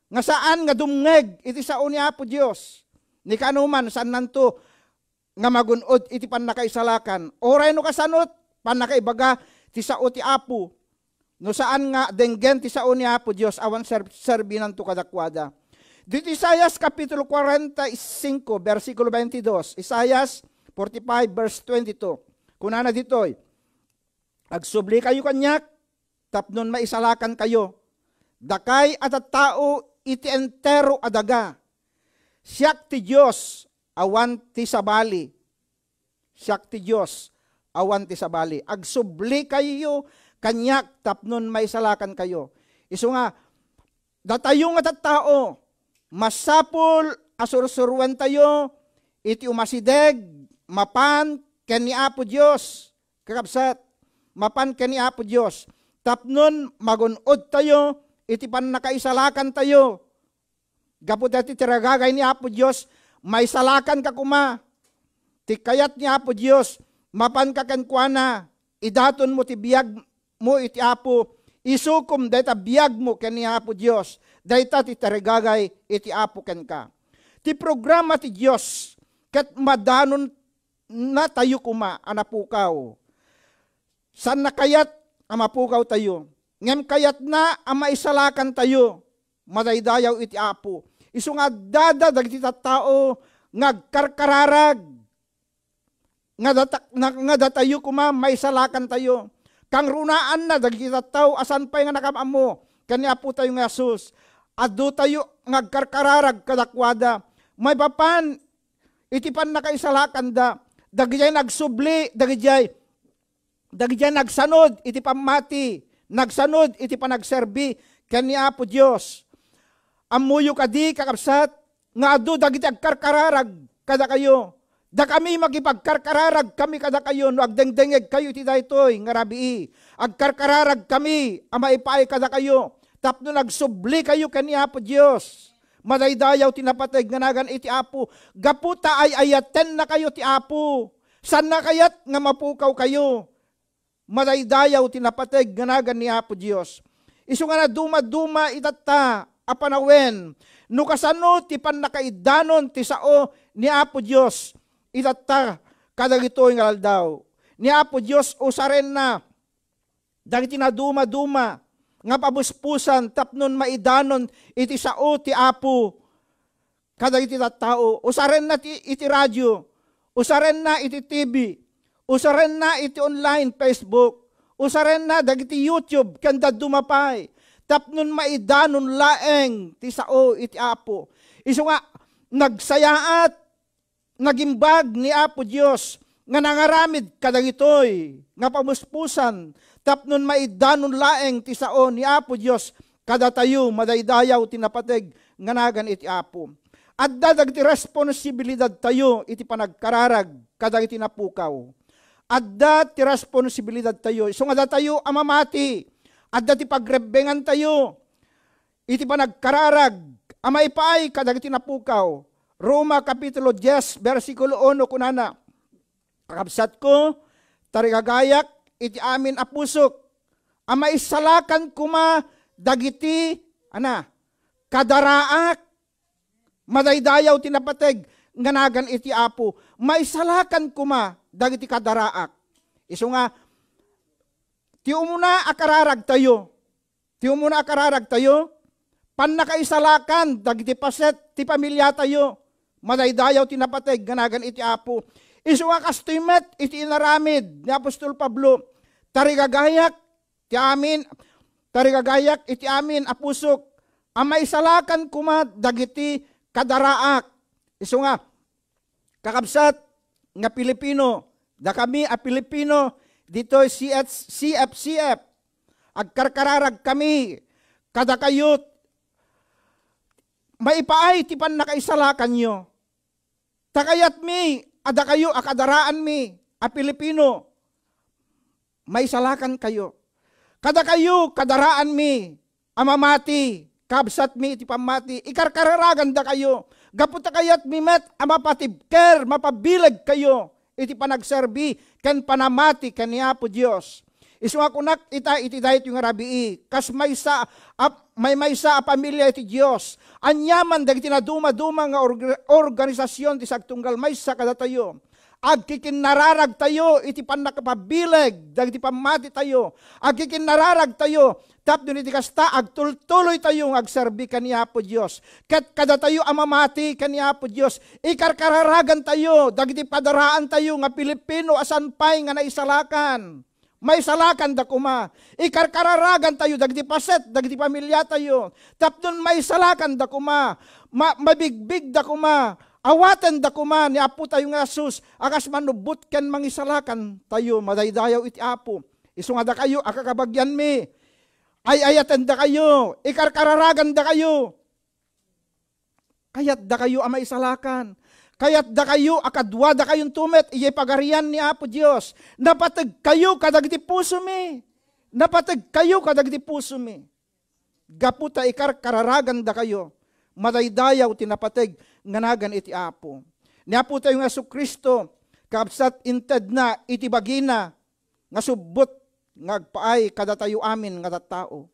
nga saan nga dumngeg iti sao ni Apo Dios? Ni kaanoman, saannanto nga magun-od iti pannakaisalakan. Uray no kasanot, pannakaibaga ti sao ti Apo. No saan nga denggen ti sao ni Apo Dios, awan ser-, serbinanto kadakuada. Ditoy Isaias Kapitulo forty-five, bersikulo twenty-two. Isaias forty-five, verse twenty-two. Kunana ditoy, Agsublikayo kaniak tapnon maisalakankayo, dakay a tattao iti entero a daga. Siak ti Dios, awan ti sabali. Siak ti Dios, awan ti sabali. Agsublikayo kaniak tapnon maisalakankayo. Isu nga, datayo nga tattao, masapul a sursuruentayo iti umasideg mapan ken ni Apo Dios. Kakabsat, mapan ken ni Apo Dios, tapnon magun-odtayo iti pannakaisalakantayo. Gapu daytoy ti ragagay ni Apo Dios, maisalakanka koma. Ti kayat ni Apo Dios, mapanka kenkuana, idatonmo ti biagmo iti Apo, isukom dayta biagmo ken ni Apo Dios. Dayta ti tarigagay iti Apo kenka. Ti programa ti Dios ket madanon natayo koma a napukaw. Saanna kayat a mapukawtayo, ngem kayatna a maisalakantayo madaydayaw iti Apo. Isu nga addada dagiti tattao nga agkarkararag nga data-, na, nga datayo koma maisalakantayo. Kangrunaanna dagiti tattao a saan pay nga nakam-ammo ken ni Apotayo nga Jesus. Adtotayo nga agkarkararag kadakuada maipapan iti pannakaisalakanda, dagidiay nagsubli, dagidiay, dagidiay nagsanud iti pammati, nagsanud iti panagserbi ken ni Apo Dios. Ammoyo kadi, kakabsat, nga adu dagiti agkarkararag kadakayo? Dakami makipagkarkararagkami kadakayo no agdengdengngegkayo iti daytoy nga rabii. Agkarkararagkami a maipaay kadakayo tapno nagsublikayo ken ni Apo Dios. Madaydayaw ti napateg nga nagan iti Apo gapu ta ay-ayatennakayo ti Apo. Saanna kayat nga mapukawkayo? Madaydayaw ti napateg nga nagan ni Apo Dios. Isu nga nadumaduma itatta a panawen no kasano ti pannakaidanon ti sao ni Apo Dios itatta kadagitoy nga aldaw. Ni Apo Dios usarenna dagiti nadumaduma nga pabuspusan tapnon maidanon iti sao ti Apo kadagiti tattao. Usarenna ti, iti radio, usarenna iti T V, usarenna iti online, Facebook, usarenna dagiti YouTube, ken dadduma pay, tapnon maidanon laeng ti sao iti Apo. Isu nga, nagsayaat, nagimbag ni Apo Dios nga nangaramid kadagitoy nga pabuspusan tapnon maidanon laeng ti sao ni Apo Dios kadatayo madaydayaw ti napateg nga nagan iti Apo. Adda dagiti responsibilidadtayo iti panagkararag kadagiti napukaw. Adda ti responsibilidadtayo. Isu nga datayo a mamati, adda ti pagrebbengantayo iti panagkararag a maipaay kadagiti napukaw. Roma Kapitulo dies, bersikulo uno, kunana, "Kakabsatko, tarigagayak iti amin a pusok, a maisalakan koma dagiti," ana, "kadaraak." Madaydayaw ti napateg nga nagan iti Apo. Maisalakan koma dagiti kadaraak. Isu nga, ti umuna a kararagtayo, ti umuna a kararagtayo, pannakaisalakan dagiti paset ti pamiliatayo. Madaydayaw ti napateg nga nagan iti Apo. Isu nga kastoy met iti inaramid ni apostol Pablo, "Tarigagayak ti amin, tarigagayak iti amin a pusok, a maisalakan koma dagiti kadaraak." Isu nga, kakabsat nga Pilipino, dakami a Pilipino ditoy C F, C F C F, agkarkararag kami kadakayo, maipaay ti pannakaisalakanyo. Ta kayatmi a dakayo a kadaraanmi a Pilipino, maisalakankayo. Kadakayo, kadaraanmi a mamati, kabsatmi iti pammati, ikarkararagandakayo. Gapu ta kayatmi met a mapatibker, mapabilegkayo iti panagserbi ken panamati ken ni Apo Dios. Isu nga kunak ita iti daytoy nga rabii, kas maysa a, maymaysa a pamilia iti Dios, aniaman dagiti nadumaduma nga org-, organisasion ti sagtunggal maysa kadatayo. Agkikinnararagtayo iti pannakapabileg dagiti pammatitayo. Agkikinnararagtayo tapno iti kasta, agtultuloytayo nga agserbi ken ni Apo Dios. Ket kadatayo a mamati ken ni Apo Dios, ikarkararagantayo dagiti padaraantayo nga Pilipino a saan pay nga naisalakan. Maisalakanda koma. Ikarkararagantayo dagiti paset, dagiti pamiliatayo. Tapno maisalakanda koma. Ma-, mabigbigda koma. Awatenda koma ni Apo tayo nga Jesus a kas manubbot ken mangisalakantayo. Madaydayaw iti Apo. Isu nga dakayo a kakabagianmi, ay-ayatendakayo, ikarkararagandakayo. Kayatdakayo a maisalakan. Kayatdakayo a kaduadakayonto met idiay Pagarian ni Apo Dios. Napategkayo kadagiti pusomi. Napategkayo kadagiti pusomi. Gapu ta ikarkararagandakayo, madaydayaw ti napateg nga nagan iti Apo. Ni Apotayo nga Jesu-Cristo, kabsat, intedna iti bagina nga subbot nga agpaay kadatayo amin nga tattao.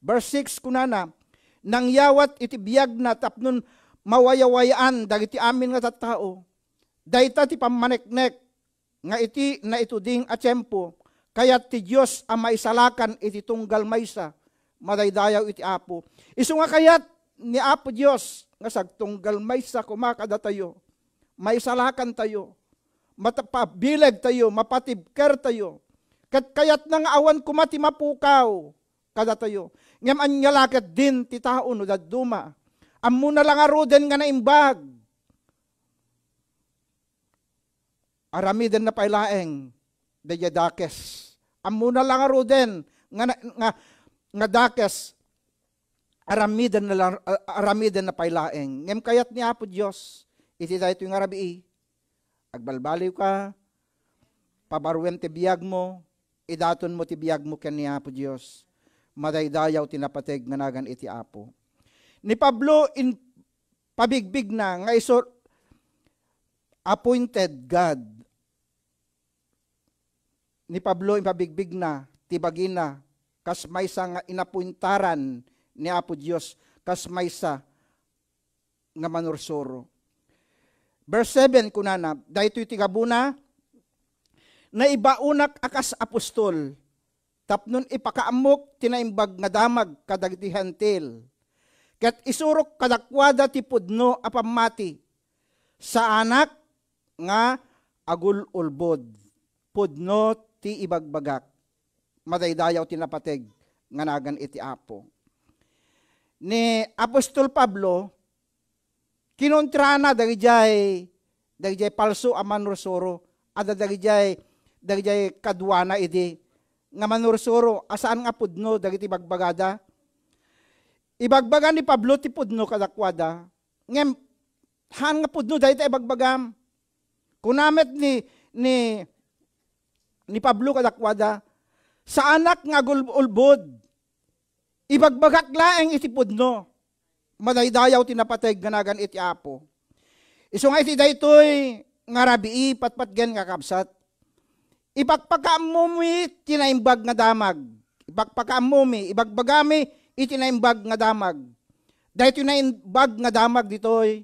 Verse six, kunana, nangyawat iti biagna tapno mawayawayaan dagiti amin nga tattao. Dayta ti pammaneknek nga iti naituding a tiempo, kayat ti Dios a maisalakan iti tunggal maysa, madaydayaw iti Apo. Isu nga kayat ni Apo Dios nga sagtunggal maysa koma kadatayo, maisalakantayo, matapabilegtayo, mapatibkertayo. Ket kayatna nga awan koma ti mapukaw kadatayo. Ngem ania la ketdin ti tao no dadduma? Ammona la ngaruden nga naimbag. Aramidenna pay laeng daydiay dakes. Ammona la ngaruden nga, nga, nga dakes. Aramidenna la, aramidenna pay laeng. Ngem kayat ni Apo Dios, iti daytoy nga rabii, agbalbaliwka, pabaruem ti biagmo, idatonmo ti biagmo ken ni Apo Dios. Madaydayaw ti napateg nga nagan iti Apo. Ni Pablo, impabigbigna nga isu appointed God. Ni Pablo, impabigbigna ti bagina kas maysa nga inapuentaran ni Apo Dios, kas maysa nga manursuro. Verse seven, kunana, daytoy ti gabuna, naibaonak a kas apostol, tapnon ipakaammok ti naimbag nga damag kadagiti Hentil. Ket isurok kadakuada ti pudno a pammati. Saanak nga agul-ulbod. Pudno ti ibagbagak. Madaydayaw ti napateg nga nagan iti Apo. Ni Apostol Pablo, kinontrana dagidiay, dagidiay palso a manursuro, adda dagidiay, dagidiay kaduana idi nga manursuro a saan nga pudno dagiti bagbagada. Ibagbaga ni Pablo ti pudno kadakuada, ngem saan nga pudno dayta ibagbagam. Kuna met ni, ni, ni Pablo kadakuada, saanak nga agul-, ulbod. Ibagbagak laeng iti pudno. Madaydayaw ti napateg nga nagan iti Apo. Isu nga iti daytoy nga rabii, patpatgen nga kabsat, ipakpakaammomi ti naimbag nga damag. Ipakpakaammomi, ibagbagami iti naimbag nga damag. Daytoy naimbag nga damag ditoy,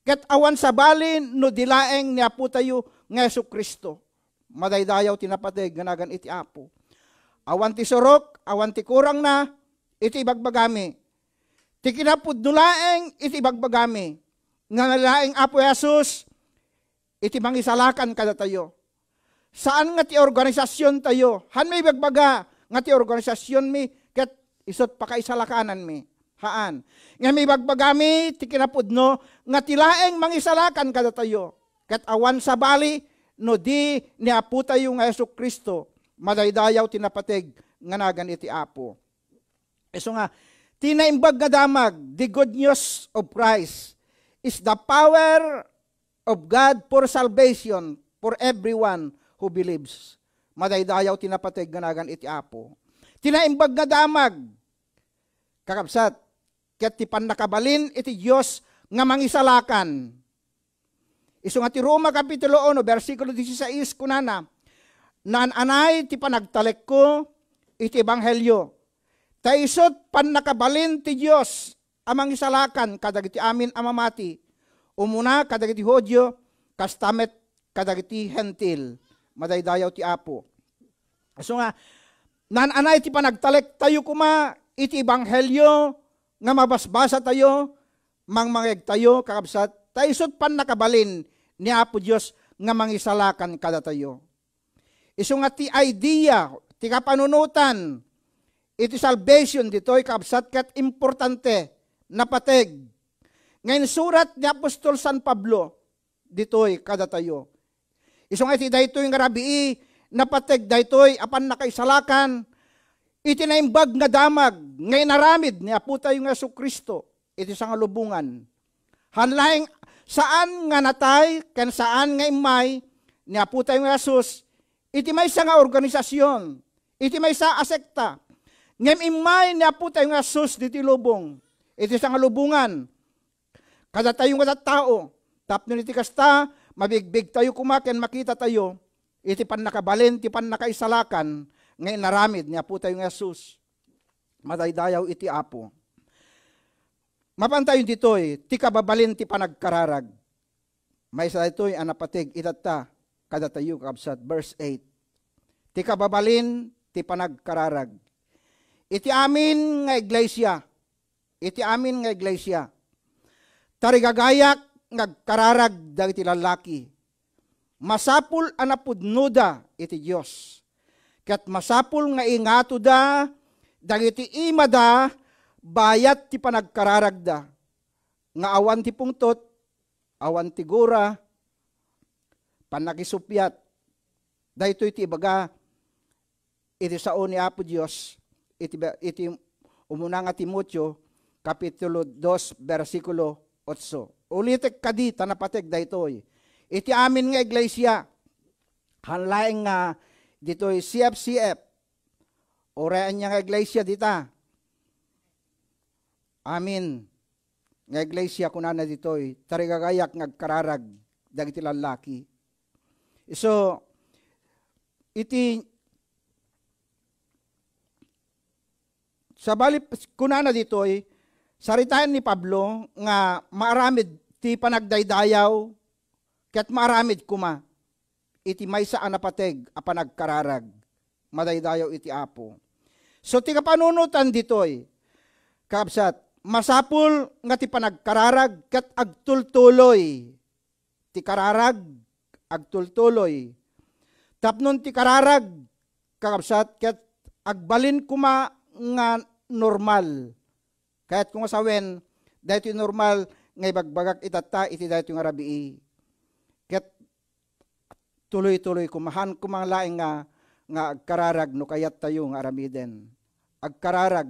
ket awan sabali no di laeng ni Apotayo nga Jesu-Cristo. Madaydayaw ti napateg nga nagan iti Apo. Awan ti surok, awan ti kurangna iti ibagbagami. Ti kinapudno laeng iti ibagbagami, nga laeng Apo Jesus iti mangisalakan kadatayo. Saan nga ti organisasiontayo. Hanmi ibagbaga nga ti organisasionmi ket isut' pakaisalakananmi. Haan. Ngem ibagbagami ti kinapudno nga ti laeng mangisalakan kadatayo. Ket awan sabali no di ni Apotayo nga Jesu-Cristo. Madaydayaw ti napateg nga nagan iti Apo. Isu nga, ti naimbag nga damag, the good news of Christ, is the power of God for salvation for everyone who believes. Madaydayaw ti napateg nga nagan iti Apo. Ti naimbag nga damag, kakabsat, ket ti pannakabalin iti Dios nga mangisalakan. Isu nga ti Roma Kapitulo uno, bersikulo dieciséis, kunana, naan-anay ti panagtalekko iti ebanghelio. Ta isut' pannakabalin ti Dios a mangisalakan kadagiti amin a mamati, umuna kadagiti Judio, kasta met kadagiti Hentil. Madaydayaw ti Apo. Isu nga, naan-anay ti panagtalektayo koma iti ebanghelio nga mabasbasatayo, mangmangegtayo, kakabsat, ta isut' pannakabalin ni Apo Dios nga mangisalakan kadatayo. Isu nga ti idea, ti kapanunotan iti salvation ditoy, kabsat, ket importante, napateg nga insurat ni apostol San Pablo ditoy kadatayo. Isu nga iti daytoy nga rabii, napateg daytoy a pannakaisalakan iti naimbag nga damag nga inaramid ni Apotayo nga Jesu-Cristo iti sangalubongan. Haan laeng, saan nga natay ken saan nga immay ni Apotayo nga Jesus iti maysa nga organisasyon, iti maysa a sekta. Ngem immay ni Apotayo nga Jesus ditoy lubong, iti sangalubongan, kadatayo nga tattao, tapno iti kasta, mabigbigtayo koma ken makitatayo iti pannakabalin ti pannakaisalakan nga inaramid ni Apotayo nga Jesus. Madaydayaw iti Apo. Mapantayo ditoy, ti kababalin ti panagkararag. Maysa daytoy a napateg itatta kadatayo, kabsat, verse eight. Ti kababalin ti panagkararag. Iti amin nga iglesia, iti amin nga iglesia, tarigagayak nga agkararag dagiti lallaki. Masapul a napudnoda iti Dios. Ket masapul nga ingatoda dagiti imada bayat ti panagkararagda, nga awan ti pungtot, awan ti gura, pannakisuppiat. Daytoy ti ibaga iti sao ni Apo Dios iti, iti umuna nga Timoteo, Kapitulo dos, bersikulo otso. Ulitek kadi ta napateg daytoy. Iti amin nga iglesia, haan laeng nga ditoy C F C F, uray ania nga iglesia dita. Amin nga iglesia, kunana ditoy, tarigagayak nga agkararag dagiti lallaki. Isu, iti sabali, kunana ditoy, saritaen ni Pablo nga maaramid ti panagdaydayaw ket maaramid koma iti maysa a napateg a panagkararag. Madaydayaw iti Apo. So, ti kapanunotan ditoy, kabsat, masapul nga ti panagkararag ket agtultuloy. Ti kararag, agtultuloy. Tapnon ti kararag, kakabsat, ket agbalin koma nga normal. Kayatko nga sawen, daytoy normal nga ibagbagak itatta iti daytoy nga rabii. Ket tuloy-tuloy koma, haan koma laeng nga, nga agkararag no kayattayo nga aramiden. Agkararag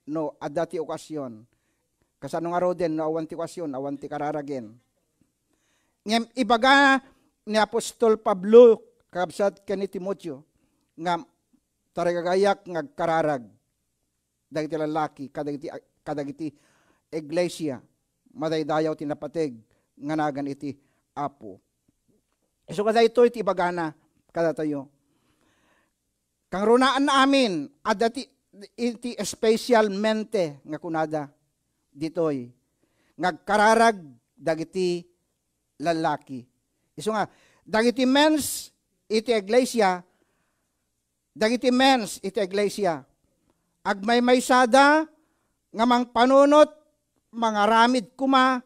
no adda ti okasyon. Kasano ngaruden no awan ti okasyon, awan ti kararagen? Ngem ibaga ni apostol Pablo, kakabsat, ken ni Timoteo, nga tarigagayak nga agkararag dagiti lallaki, kadagiti, kadagiti iglesia, madaydayaw ti napateg nga nagan iti Apo. Isu kadaytoy ti ibagana kadatayo. Kangrunaan amin, adda ti, iti especialmente nga kunada ditoy, nga agkararag dagiti lallaki. Isu nga, dagiti mens iti iglesia, dagiti mens iti iglesia, agmaymaysada nga mangpanunot, mangaramid koma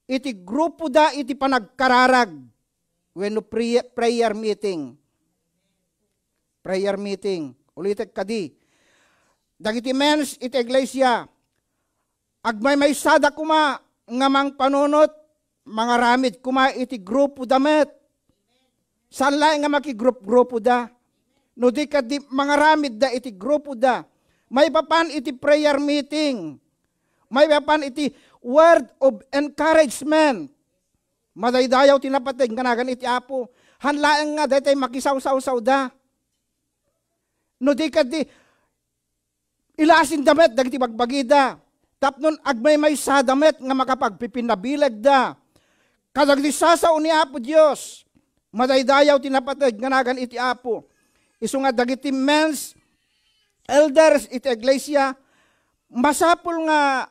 iti grupoda iti panagkararag wenno prayer, prayer meeting. Prayer meeting. Ulitek kadi. Dagiti mens iti iglesia, agmaymaysada koma nga mangpanunot, mangaramid koma iti grupoda met. Saan laeng nga makigrup-grupoda. No di kadi mangaramidda iti grupoda. Maipapan iti prayer meeting. Maipapan iti word of encouragement. Madaydayaw ti napateg nga nagan iti Apo. Haan laeng nga daytay makisawsawsawda. No di kadi, ilasinda met dagiti bagbagida, tapnon agmaymaysada met nga makapagpipinabilegda kadagiti sasao ni Apo Dios. Madaydayaw ti napateg nga nagan iti Apo. Isu nga dagiti men's elders iti iglesia, masapul nga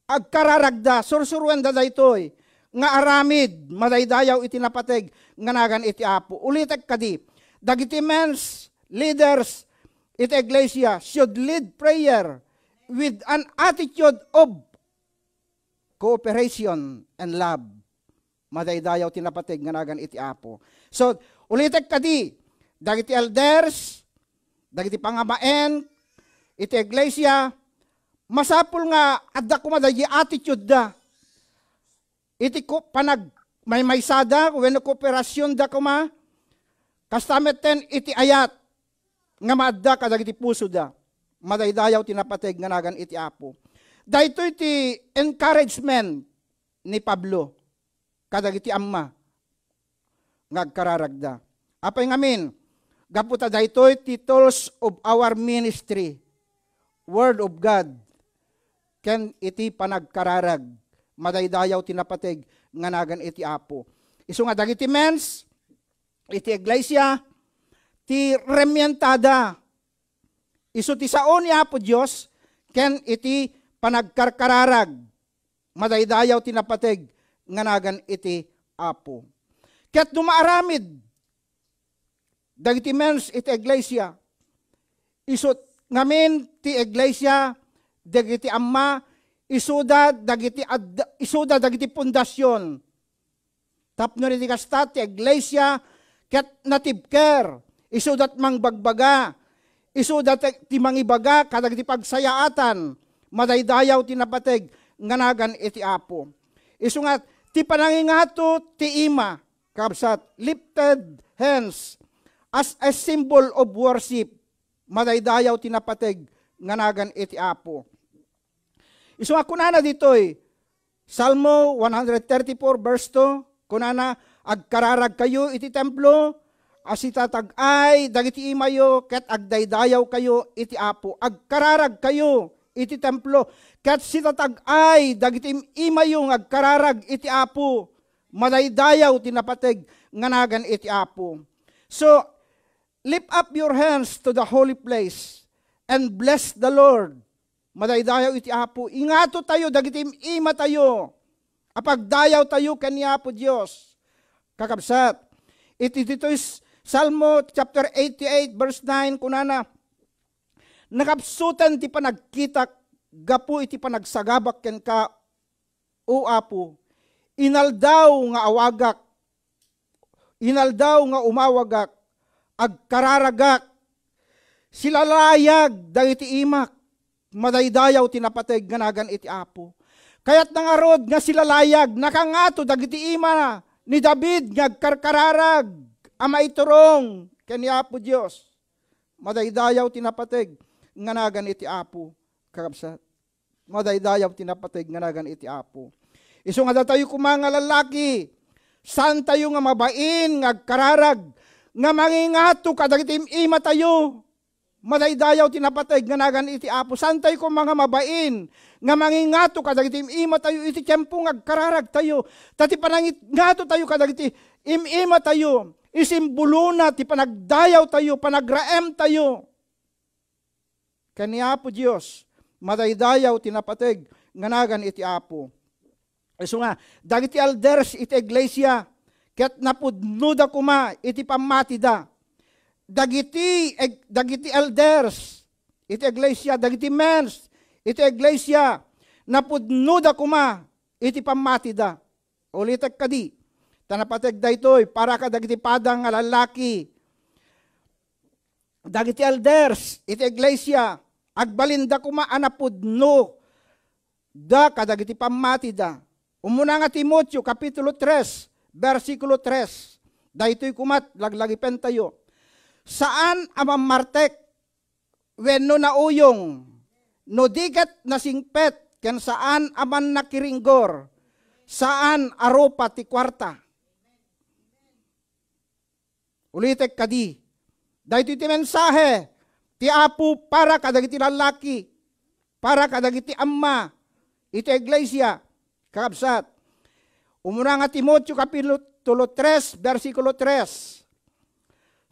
agkararagda, sursuruenda daytoy nga aramid, madaydayaw iti napateg nga nagan iti Apo. Ulitek kadi, dagiti men's leaders iti iglesia should lead prayer with an attitude of cooperation and love. Madaydayaw ti napateg nga nagan iti Apo. So, ulitek kadi, dagiti elders, dagiti pangamaen iti iglesia, masapul nga adda koma daydi attitude-da iti ko-, panagmaymaysada wenno kooperasionda koma, kasta metten iti ayat nga maadda kadagiti pusoda. Madaydayaw ti napateg nga nagan iti Apo. Daytoy ti encouragement ni Pablo kadagiti amma nga agkararagda. Apay ngamin, gapu ta daytoy ti tools of our ministry, Word of God, ken iti panagkararag, madaydayaw ti napateg nga nagan iti Apo. Isu nga dagiti mens iti iglesia, ti remientada, isu ti sao ni Apo Dios ken iti panagkarkararag, madaydayaw ti napateg nga nagan iti Apo. Ket no maaramid dagiti mens iti iglesia, isu ngamin ti iglesia, dagiti amma, isuda dagiti ad-, isuda dagiti pundasion. Tapno iti kasta ti iglesia ket natibker, isuda ti mangbagbaga, isuda ti, ti mangibaga kadagiti pagsayaatan, madaydayaw ti napateg nga nagan iti Apo. Isu nga ti panangingato ti ima, kabsat, lifted hands as a symbol of worship, madaydayaw ti napateg nga nagan iti Apo. Isu nga kunana ditoy, Salmo one hundred thirty-four verse two, kunana, "Agkararagkayo iti templo a sitatag-ay dagiti imayo ket agdaydayawkayo iti Apo." Agkararagkayo iti templo ket sitatag-ay dagiti im-, imayo nga agkararag iti Apo. Madaydayaw ti napateg nga nagan iti Apo. So, lift up your hands to the holy place and bless the Lord. Madaydayaw iti Apo. Ingato tayo dagiti im-, imatayo a pagdayaw tayo ken ni Apo Dios. Kakabsat, iti ditoy s-, Salmo chapter eighty-eight verse nine, kunana, "Nakapsuten ti panagkitak gapu iti panagsagabak kenka, O Apo, inaldaw nga awagak, inaldaw nga umawagak, agkararagak, silalayag dagiti imak, madaydayaw ti napateg nga nagan iti Apo." Kayatna ngarud nga silalayag, nakangato dagiti ima ni David nga agkarkararag a maiturong ken ni Apo Dios. Madaydayaw ti napateg nga nagan iti Apo, kakabsat. Madaydayaw ti napateg nga nagan iti Apo. Isu nga datayo koma nga lallaki, saantayo nga mabain nga agkararag nga mangingato kadagiti im-imatayo. Madaydayaw ti napateg nga nagan iti Apo. Saantayo koma nga mabain nga mangingato kadagiti im-imatayo iti tiempo nga agkararagtayo. Ta ti panangingato tayo kadagiti im-imatayo, isimbolona ti panagdayawtayo, panagraemtayo ken ni Apo Dios, madaydayaw ti napateg nga nagan iti Apo. Isu nga, dagiti elders iti iglesia, ket napudnoda koma iti pammatida. Dagiti eg-, dagiti elders iti iglesia, dagiti mens iti iglesia, napudnoda koma iti pammatida. Ulitek kadi, ta napateg daytoy para kadagiti padang nga lallaki. Dagiti elders iti iglesia, agbalinda koma a napudno da kadagiti pammatida. Umuna nga Timoteo, Kapitulo tres, bersikulo tres. Daytoy koma ti laglagipentayo. Saan a mammartek wenno nauyong, no di ket nasingpet ken saan a mannakiringgor, saan a rupa ti kuarta. Ulitek kadi, daytoy ti mensahe ti Apo para kadagiti lallaki, para kadagiti amma iti iglesia, kakabsat. Umuna nga Timoteo Kapitulo tres, bersikulo tres.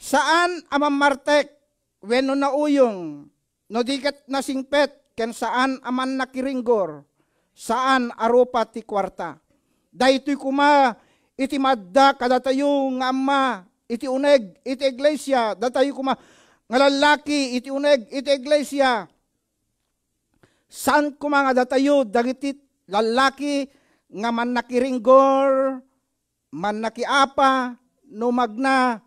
Saan a mammartek wenno nauyong, no di ket nasingpet ken saan a mannakiringgor, saan a rupa ti kuarta. Daytoy koma iti madda kadatayo nga amma iti uneg iti iglesia, datayo koma nga lallaki iti uneg iti iglesia. Saan koma nga datayo dagiti lallaki nga mannakiringgor, mannakiapa, no magna,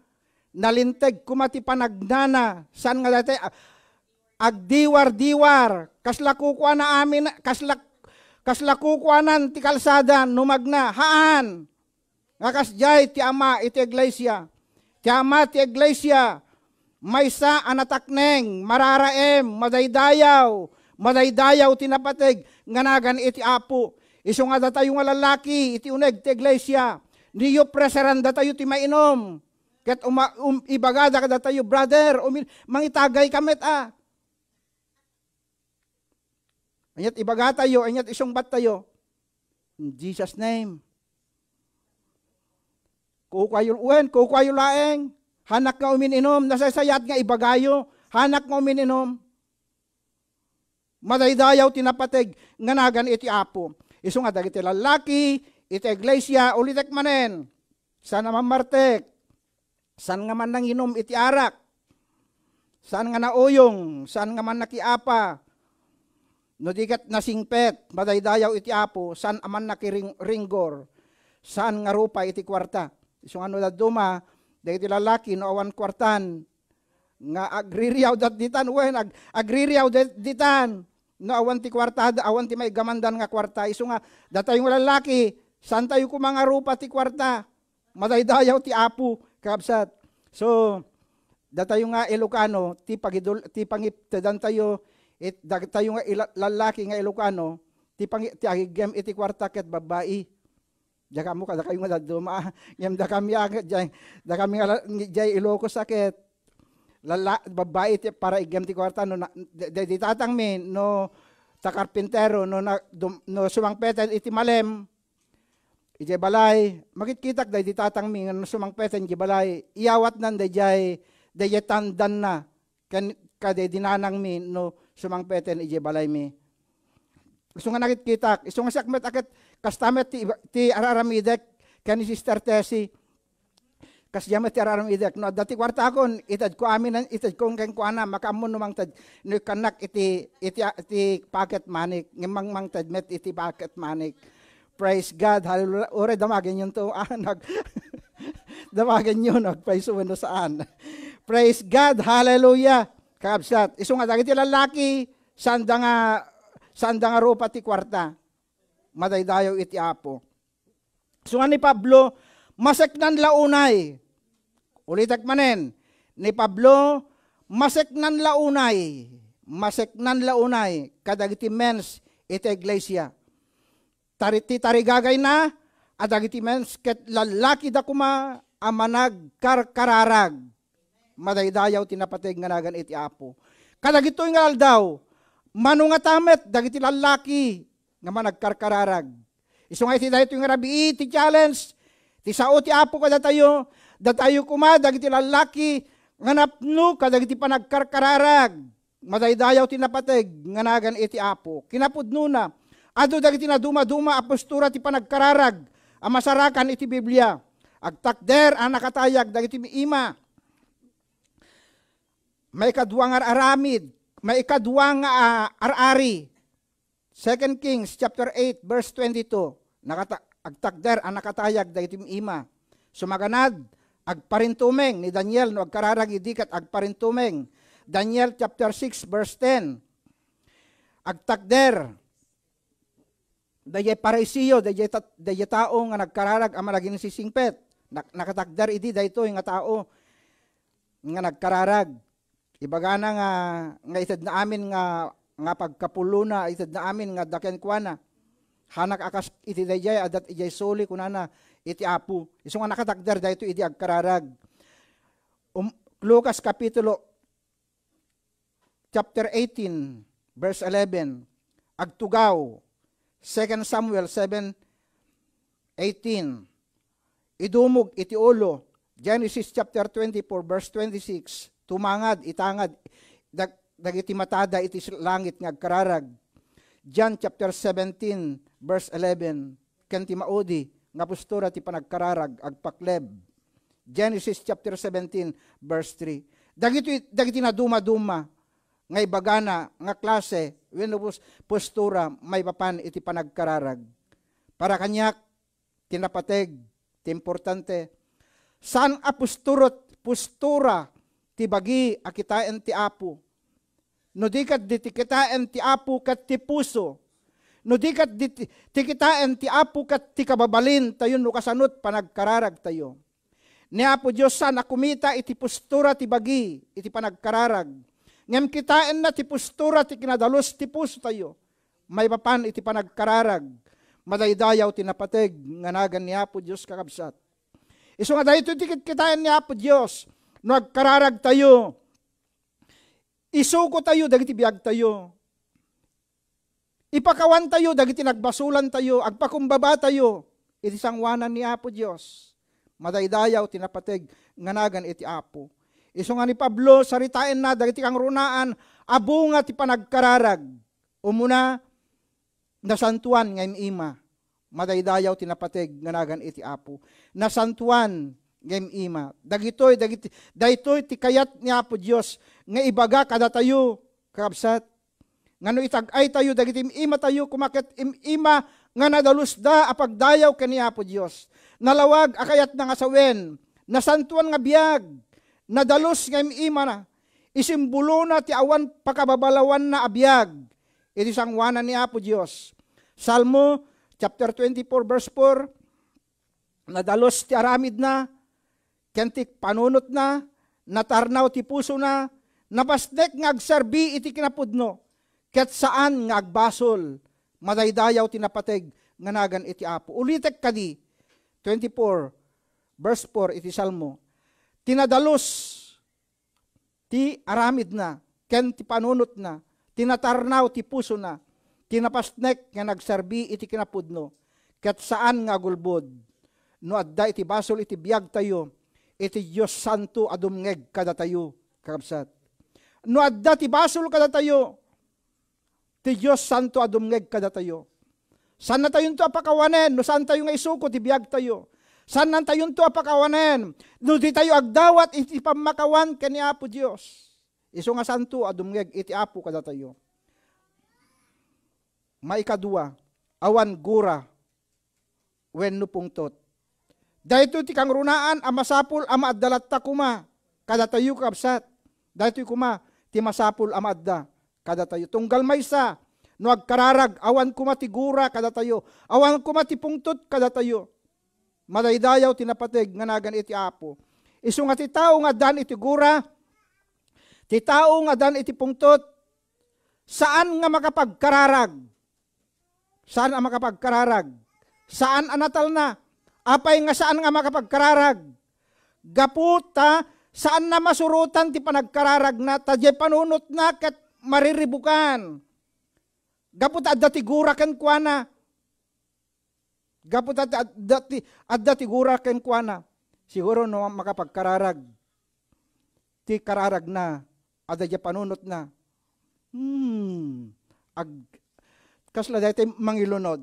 nalinteg koma ti panagnana, saan nga daytoy, a-, agdiwardiwar, kasla kukuana amin, kasla, kasla kukuanan ti kalsada no magna, haan. Nga kasdiay ti ama iti iglesia. Ti ama ti iglesia, maysa a natakneng, mararaem, madaydayaw, madaydayaw ti napateg nga nagan iti Apo. Isu nga datayo nga lallaki iti uneg ti iglesia, niyo preserandatayo ti mainum. Ket uma-, um, ibagada kadatayo, "Brother, umin-, mangitagayka met a." Aniat ibagatayo, aniat isungbattayo? In Jesus' name. Kukuayo, wen, kukuayo laeng. Hanak nga umin-inum, nasaysayaat nga ibagayo. Hanak nga umin-inum. Madaydayaw ti napateg nga nagan iti Apo. Isu nga dagiti lallaki iti iglesia, ulitek manen, saan a mammartek, saan nga mannanginum iti arak, saan nga nauyong, saan nga mannakiapa, no di ket nasingpet, madaydayaw iti Apo, saan a mannakiring-, ringgor, saan nga rupa iti kuarta. Isu nga no dadduma, dagiti lallaki, no awan kuartan, nga agririaw dat ditan, wen, ag-, agririaw dat ditan. No awan ti kuartada, awan ti maigamandan nga kuarta. Isu nga, datayo nga lallaki, saantayo koma nga rupa ti kuarta. Madaydayaw ti Apo, kakabsat. So, datayo nga Ilocano, ti pagidul-, ti pangiptedantayo, it, datayo nga ila-, lallaki nga Ilocano, ti pangi-, ti agiggem iti kuarta ket babbai. Diak ammo kadakayo nga dadduma, ngem dakami a, jay, dakami nga la-, jay Ilocos a ket lala-, babbai ti para iggem ti kuarta no na, de-, de-, di tatangmi no ta karpintero no na, dum-, no sumangpeten iti malem, ijay balay, makitkitak daydi tatangmi nga no sumangpeten ijay balay, iyawatnan dayjay, dayjay tandanna. Ken kadaydi nanangmi no sumangpeten idiay balaymi. Isu nga nakitkitak, isu nga siak met a ket kasta met ti, ti ar-aramidek ken ni Sister Tessie. Kasdiay met ti ar-aramidek. No adda ti kuartakon, itedko amin, itedko kenkuana, makaammo no mangted. No ikkannak iti, iti, iti pocket money, ngem mangted met iti pocket money. Praise God, hallelujah. Uray damagenyon to, ah, nag-, damagenyon, nagpaiso wenno saan. Praise God, hallelujah. Kakabsat, isu nga dagiti lallaki, saanda nga, saanda nga rupa ti kuarta. Madaydayaw iti Apo. Isu nga ni Pablo, maseknan la unay. Ulitek manen, ni Pablo, maseknan la unay. Maseknan la unay kadagiti mens iti iglesia. Tari-, ti tarigagayna a dagiti mens ket lallakida koma a managkarkararag. Madaydayaw ti napateg nga nagan iti Apo. Kadagitoy nga aldaw, mano ngata met dagiti lallaki nga managkarkararag. Isu nga iti daytoy nga rabii ti challenge, ti sao ti Apo kadatayo, datayo koma dagiti lallaki nga napno kadagiti panagkarkararag. Madaydayaw ti napateg nga nagan iti Apo. Kinapudnona, adu dagiti nadumaduma a postura ti panagkararag a masarakan iti Biblia. Agtakder a nakatayag dagiti ima. Maikadua nga ar-aramid, maikadua nga, ah, ar-ari. Second Kings chapter eight, verse twenty-two. Nakata-, agtakder a nakatayag dagiti ima. Sumaganad, agparintumeng ni Daniel no agkararag idi ket agparintumeng. Daniel chapter six, verse ten. Agtakder, dayjay Pariseo, dayjay ta-, dayjay tao nga nagkararag a managinsisingpet. Nak-, nakatakder idi daytoy nga tao nga nagkararag. Ibagana nga, nga itedna amin nga, nga pagkapulona, itedna amin nga adda kenkuana. Hanak a kas iti dayjay, adda idiay suli, kunana iti Apo. Isu nga nakatakder daytoy idi agkararag. Um, Lucas Kapitulo, chapter eighteen, verse eleven. Agtugaw, Second Samuel seven eighteen. Idumog iti ulo, Genesis chapter twenty-four, verse twenty-six, tumangad, itangad, dag-, dagiti matada iti s-, langit nga agkararag. John chapter seventeen, verse eleven, ken ti maudi nga postura ti panagkararag, agpakleb. Genesis chapter seventeen, verse three. Dagiti, dagiti nadumaduma nga ibagana nga klase wenno pos-, postura maipapan iti panagkararag. Para kaniak, ti napateg, ti importante. Saan a posturot, postura ti bagi a kitaen ti Apo. No di ket di ti kitaen ti Apo ket ti puso. No di ket di ti, ti kitaen ti Apo ket ti kababalintayo no kasanot panagkararagtayo. Ni Apo Dios saan a kumita iti postura ti bagi iti panagkararag. Ngem kitaenna ti postura ti kinadalus ti pusotayo. Maipapan iti panagkararag, madaydayaw ti napateg nga nagan ni Apo Dios, kakabsat. Isu nga daytoy ti kitkitaen ni Apo Dios no agkararagtayo, isukotayo dagiti biagtayo. Ipakawantayo dagiti nagbasolantayo, agpakumbabatayo iti sangoanan ni Apo Dios. Madaydayaw ti napateg nga nagan iti Apo. Isu nga ni Pablo, saritaenna dagiti kangrunaan a bunga ti panagkararag. Umuna, nasantoan nga im-ima. Madaydayaw ti napateg nga nagan iti Apo. Nasantoan nga im-ima. Dagitoy, dagiti, daytoy ti kayat ni Apo Dios nga ibaga kadatayo, kakabsat. Nga no itag-aytayo dagiti im-imatayo, koma ket im-ima nga nadalusda a pagdayaw ken ni Apo Dios. Nalawag a kayatna nga sawen, nasantoan nga biag, nadalus nga im-imana, isimbolona ti awan pakababalawanna a biag iti sangoanan ni Apo Dios. Salmo chapter twenty-four, verse four, nadalus ti aramidna, ken ti panunotna, natarnaw ti pusona, napasnek nga agserbi iti kinapudno, ket saan nga agbasol, madaydayaw ti napateg nga nagan iti Apo. Ulitek kadi, twenty-four, verse four iti Salmo, ti nadalus ti aramidna, ken ti panunotna, ti natarnaw ti pusona, ti napasnek nga nagserbi iti kinapudno, ket saan nga agulbod. No adda iti basol iti biagtayo, iti Dios santo a dumngeg kadatayo, kakabsat. No adda ti basol kadatayo, ti Dios santo a dumngeg kadatayo. Saannatayonto a pakawanen no saantayo nga isuko ti biagtayo. Saannatayonto a pakawanen no ditayo agdawat iti pammakawan ken ni Apo Dios. Isu nga santo a dumngeg iti Apo kadatayo. Maikadua, awan gura wenno pungtot. Daytoy ti kangrunaan a masapul a maadda latta koma kadatayo, kakabsat. Daytoy koma ti masapul a maadda kadatayo. Tunggal maysa, no agkararag, awan koma ti gura kadatayo, awan koma ti pungtot kadatayo. Madaydayaw ti napateg nga nagan iti Apo. Isu nga ti tao nga addaan iti gura, ti tao nga addaan iti pungtot, saan nga makapagkararag. Saan a makapagkararag. Saan a natalna. Apay nga saan nga makapagkararag? Gapu ta saanna masurotan ti panagkararagna, ta diay panunotna ket mariribukan. Gapu ta adda ti gura kenkuana. Gapu ta adda ti, adda ti gura kenkuana. Siguro no makapagkararag ti kararagna, adda diay panunotna. Hmm. Ag-, kasla daytoy mangilunod.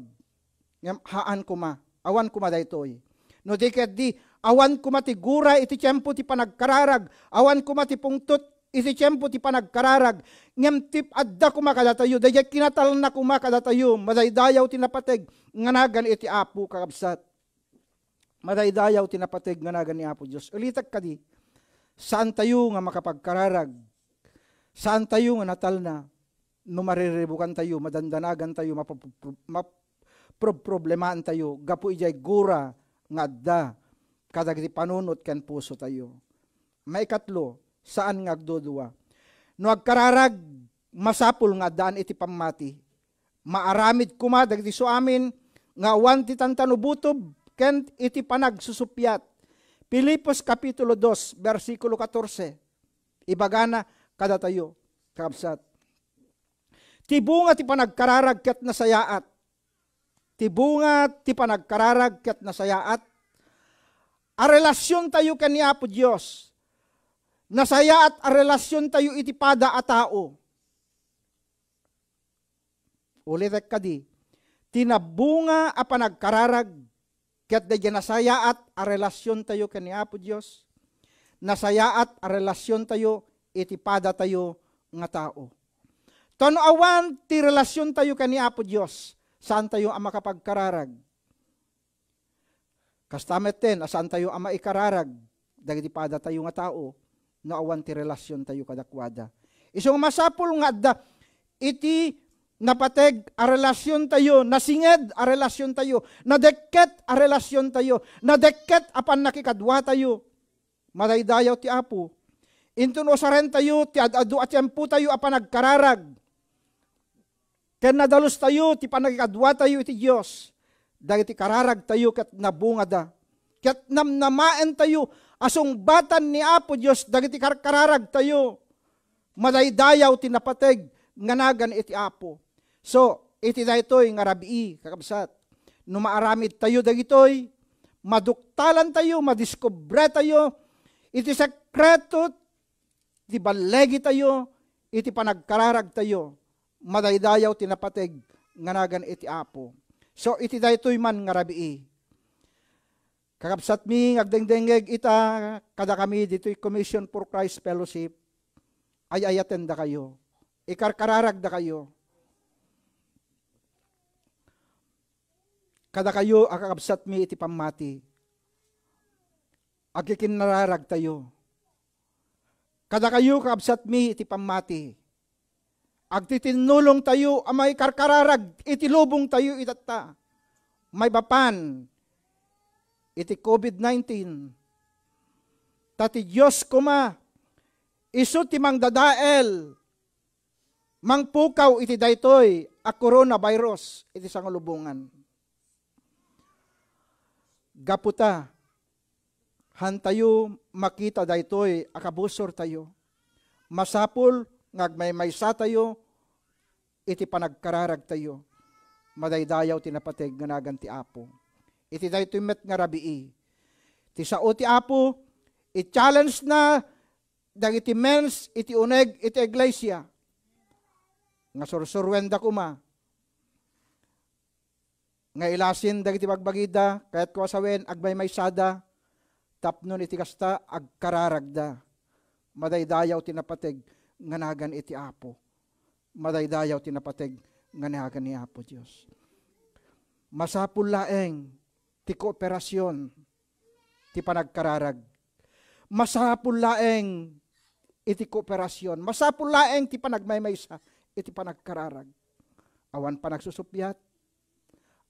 Ngem haan koma, awan koma daytoy. No di ket di, awan koma ti gura iti tiempo ti panagkararag, awan koma ti pungtot iti tiempo ti panagkararag. Ngem ti adda koma kadatayo, daydiay kinatalna koma kadatayo, madaydayaw ti napateg nga nagan iti Apo, kakabsat. Madaydayaw ti napateg nga nagan ni Apo Dios. Ulitek kadi, saantayo nga makapagkararag. Saantayo nga natalna no mariribukantayo, madandanagantayo, mapro-, map-, prob-, problemaantayo gapu idiay gura nga adda kadagiti panunot ken pusotayo. Maikatlo, saan nga agdudua. No agkararag, masapul nga addaan iti pammati. Maaramid koma dagiti suamin nga awan ti tantano butob ken iti panagsusuppiat. Filipos kapitulo dos, bersikulo katorse. Ibagana kadatayo, kakabsat. Ti bunga ti panagkararag ket nasayaat. Ti bunga ti panagkararag ket nasayaat a relasiontayo ken ni Apo Dios. Nasayaat a relasiontayo iti pada a tao. Ulitek kadi, ti nabunga a panagkararag ket daydiay nasayaat a relasiontayo ken ni Apo Dios, nasayaat a relasiontayo iti padatayo nga tao. Ta no awan ti relasiontayo ken ni Apo Dios, saantayo a makapagkararag. Kasta metten a saantayo a maikararag. dagiti padatayo nga tao no awan ti relasiontayo kadakuada. Isu nga masapul nga adda iti napateg a relasiontayo, nasinged a relasiontayo, nadekket a relasiontayo, nadekket a pannakikaduatayo. Madaydayaw ti Apo. Inton usarentayo ti ad-adu a tiempotayo a panagkararag. Ken nadalustayo ti pannakikaduatayo iti Dios. Dagiti kararagtayo ket nabungada. Ket namnamaentayo a sungbatan ni Apo Dios dagiti karkararagtayo. Madaydayaw ti napateg nga nagan iti Apo. So, iti daytoy nga rabii, kakabsat, no maaramidtayo dagitoy, maduktalantayo, madiskubretayo iti sekreto ti ballegitayo iti panagkararagtayo, madaydayaw ti napateg nga nagan iti Apo. So, iti daytoy man nga rabii, kakabsatmi nga agdengdengngeg ita kadakami ditoy Commission for Christ Fellowship, ay-ayatendakayo, ikarkararagdakayo. Kadakayo a kakabsatmi iti pammati, agkikinnararagtayo. Kadakayo, kakabsatmi iti pammati, agtitinnulongtayo a maikarkararag iti lubongtayo itatta. Maipapan iti covid nineteen. Ta ti Dios koma, isu ti mangdadael, mangpukaw iti daytoy a coronavirus iti sangalubongan. Gapu ta, hantayo makita daytoy a kabusortayo. Masapul nga agmaymaysatayo iti panagkararagtayo. Madaydayaw ti napateg nga nagan ti Apo. Iti daytoy met nga rabii, ti sao ti Apo, i-challenge na dagiti mens iti uneg iti iglesia nga sursuruenda koma nga ilasin dagiti bagbagida, kayatko a sawen, agmaymaysada, tapno iti kasta, agkararagda. Madaydayaw ti napateg nga nagan iti Apo. Madaydayaw ti napateg nga nagan ni Apo Dios. Masapul laeng ti kooperasion ti panagkararag. Masapul laeng iti kooperasion. Masapul laeng ti panagmaymaysa iti panagkararag. Awan panagsusuppiat,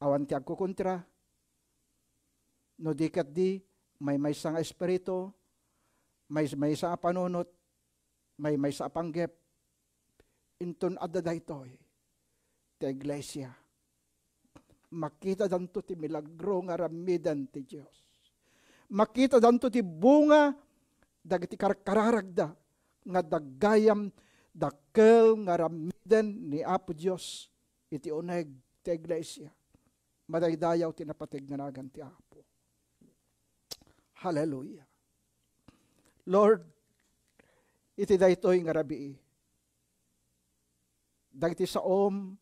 awan ti agkukontra. No di ketdi, maymaysa nga espiritu, maymaysa a panunot, maymaysa a panggep. Inton adda daytoy ti iglesia, makitadanto ti milagro nga aramiden ti Dios. Makitadanto ti bunga dagiti karkararagda nga adda gayam dakkel nga aramiden ni Apo Dios iti uneg ti iglesia. Madaydayaw ti napateg nga nagan ti Apo. Hallelujah. Lord, iti daytoy nga rabii, dagiti saom,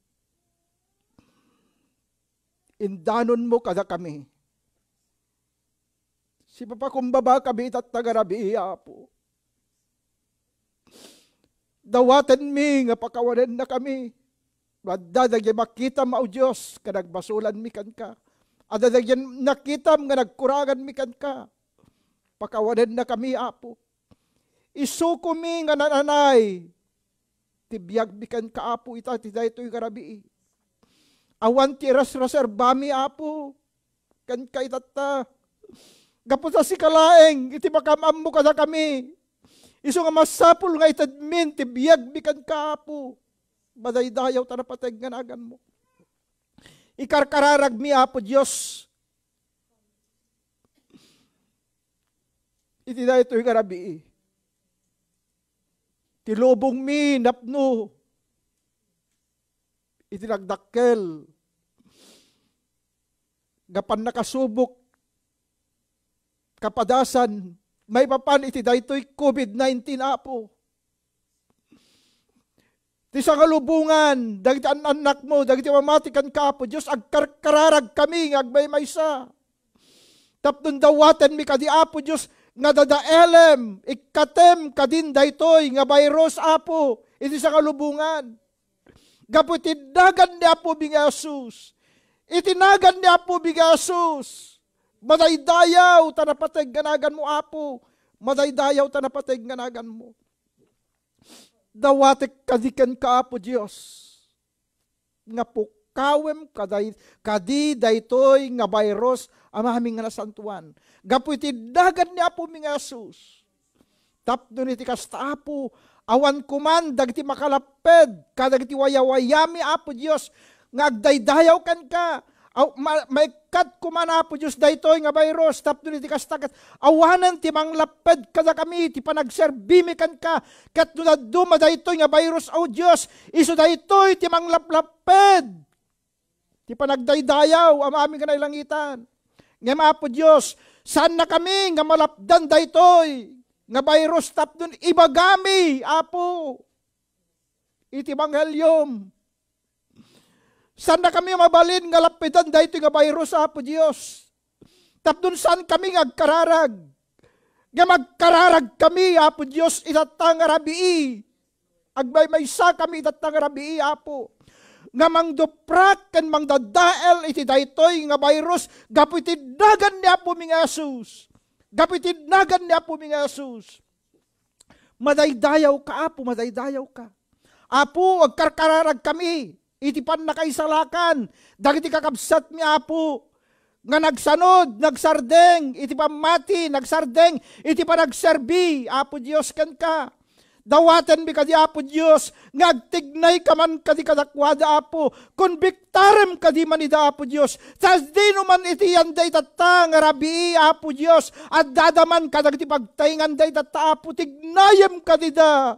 indanonmo kadakami. Sipapakumbabakami itatta nga rabii, Apo. Dawatenmi nga pakawanennakami. No adda dagiti makitam, O Dios, nga nagbasolanmi kenka. Adda dagiti nakitam nga nagkuranganmi kenka. Pakawanennakami, Apo. Isukomi nga nananay ti biagmi kenka, Apo, ita ti daytoy nga rabii. Awan ti iresreserbami, Apo, kenka itatta. Gapu ta sika laeng iti makaam-ammo kadakami. Isu nga masapul nga itedmin ti biagmi kenka, Apo. Madaydayaw ta napateg nga naganmo. Ikarkararagmi, Apo Dios, iti daytoy nga rabii. Ti lubongmi napno iti nagdakkel nga pannakasubok, kapadasan, maipapan iti daytoy covid nineteen, Apo. Ti sangalubongan, dagiti an-annakmo, dagiti mamati kenka, Apo Dios, agkarkararagkami nga agmaymaysa. Tapno dawatenmi kadi, Apo Dios, nga dadaelem, ikkatem kadin daytoy nga virus, Apo, iti sangalubongan. Gapu iti nagan ni Apomi nga Jesus. Iti nagan ni Apomi nga Jesus. Madaydayaw ta napateg nga naganmo, Apo. Madaydayaw ta napateg nga naganmo. Dawatek kadi kenka, Apo Dios, nga pukawem kaday-, kadi daytoy nga virus, Amami nga nasantoan. Gapu iti nagan ni Apomi nga Jesus. Tapno iti kasta, Apo, awan koman dagiti makalapped kadagiti wayawayami, Apo Dios, nga agdaydayaw kenka. Aw-, ma-, maikkat koman, Apo Dios, daytoy nga virus. Tapno iti kasta, ket awanen ti manglapped kadakami ti panagserbimi kenka. Ket no dadduma daytoy nga virus, O Dios, isu daytoy ti manglaplapped ti panagdaydayaw, Amami nga nailangitan. Ngem, Apo Dios, saannakami nga malapdan daytoy nga virus tapno ibagami, Apo, iti ebanghelio. Saannakami mabalin nga lappedan daytoy nga virus, Apo Dios. Tapno saankami nga agkararag. Nga agkararagkami, Apo Dios, itatta nga rabii. Agmaymaysakami itatta nga rabii, Apo, nga mangduprak ken mangdadael iti daytoy nga virus gapu iti nagan ni Apomi nga Jesus. Gapu iti nagan ni Apomi nga Jesus. Madaydayawka, Apo, madaydayawka. Apo, agkarkararagkami iti pannakaisalakan dagiti kakabsatmi, Apo, nga nagsanud, nagsardeng iti pammati, nagsardeng iti panagserbi, Apo Dios, kenka. Dawatenmi kadi, Apo Dios, nga agtignayka man kadi kadakuada, Apo. Konbiktarem kadi man ida, Apo Dios. Ta sadino man iti yanda itatta nga rabii, Apo Dios, addada man kadagiti pagtainganda itatta, Apo. Tignayem kadida.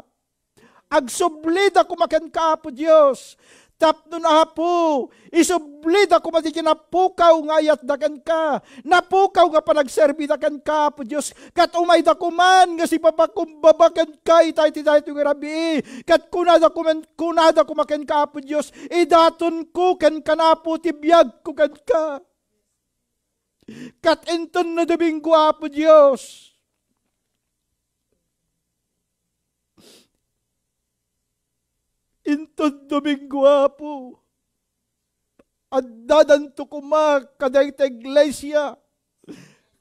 Agsublida koma kenka, Apo Dios. Tapno, Apo, isublida koma dagiti napukaw nga ayatda kenka, napukaw nga panagserbida kenka, Apo Dios. Ket umayda koman nga sipapakumbaba kenka ita iti daytoy nga rabii. Ket kunada koman, kunada koma kenka, Apo Dios, idatonko kenka, Apo, ti biagko kenka. Ket inton no Domingo, Apo Dios, inton Domingo, Apo, addadanto koma kadagiti iglesia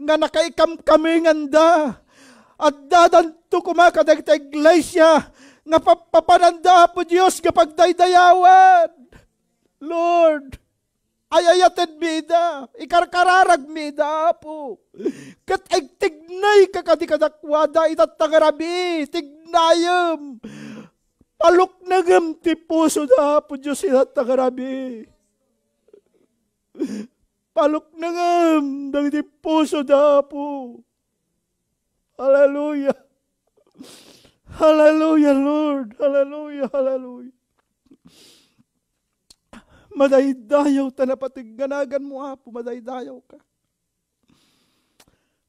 nga nakaikamkaminganda. Addadanto koma kadagiti iglesia nga pappapananda, Apo Dios, nga pagdaydayawan. Lord, ayayatenmi ida, ikarkararagmi ida, Apo. Ket agtignayka kadi kadakuada itatta nga rabii, tignayem. Paluknengem ti pusoda, Apo Dios, itatta nga rabii. Paluknengem dagiti pusoda, Apo. Hallelujah. Hallelujah, Lord. Hallelujah, hallelujah. Madaydayaw ta napateg nga naganmo, Apo. Madaydayawka.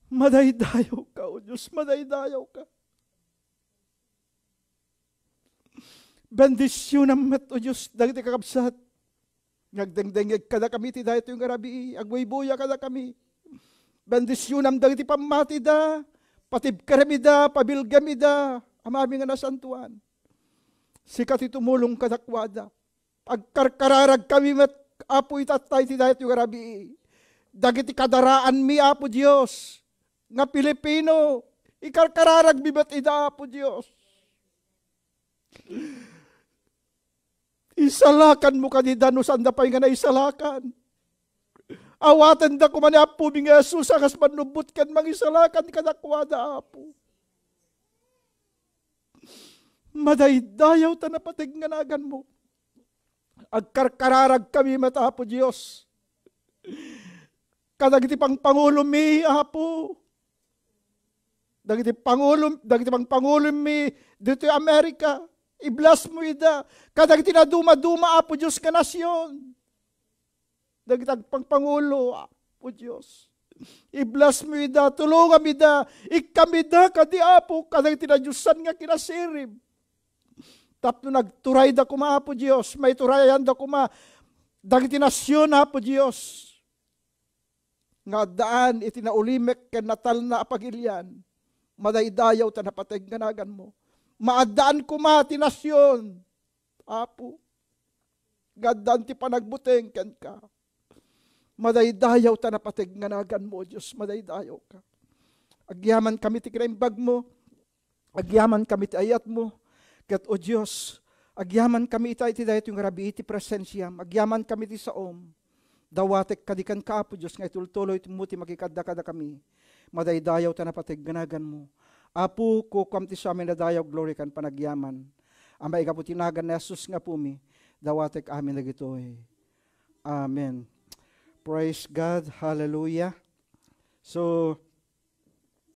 Madaydayawka, O Dios. Madaydayawka. Bendisionam met, O Dios, dagiti kakabsat nga agdengdengngeg kadakami iti daytoy nga rabii, agbuybuya kadakami. Bendisionam dagiti pammatida, patibkerem ida, pabilgem ida, Amami nga nasantoan. Sika ti tumulong kadakuada. Agkarkararagkami met, Apo, itatta iti daytoy nga rabii. Dagiti kadaraanmi, Apo Dios, nga Pilipino, ikarkararagmi met ida, Apo Dios. Isalakanmo kadida no saanda pay nga naisalakan. Awatenda koma ni Apomi nga Jesus a kas mannubbot ken mangisalakan kadakuada, Apo. Madaydayaw ta napateg nga naganmo. Agkarkararagkami met, Apo Dios, kadagiti pangpangulomi, Apo. Dagiti pangulo, dagiti pangpangulomi ditoy Amerika, iblasmo ida. Kadagiti nadumaduma, Apo Dios, nga nasion. Dagiti agpangpangulo, Apo Dios, iblasmo ida, tulongam ida, ikkam ida kadi, Apo, kadagiti nadiosan nga kinasirib. Tapno nagturayda koma, Apo Dios, maiturayanda koma dagiti nasion, Apo Dios, nga addaan iti naulimek ken natalna a pagilian. Madaydayaw ta napateg nga naganmo. Maaddaan koma ti nasion, Apo, nga addaan ti panagbuteng kenka. Madaydayaw ta napateg nga naganmo, Dios, madaydayawka. Agyaman kami ti kinaimbag mo. Agyaman kami ti ayat mo. Ket, O Dios, agyaman kami ita iti daytoy nga rabii ti presensiam. Agyaman kami ti saom. Dawatek kadi kenka, Apo Dios, nga itultuloy mo ti makikadda kadakami. Madaydayaw ta napateg nga naganmo. Apo, kukuam ti suamin a dayaw, glory ken panagyaman. A maigapu ti nagan ni Jesus nga Apomi, dawatek amin dagitoy. Amen. Praise God. Hallelujah. So,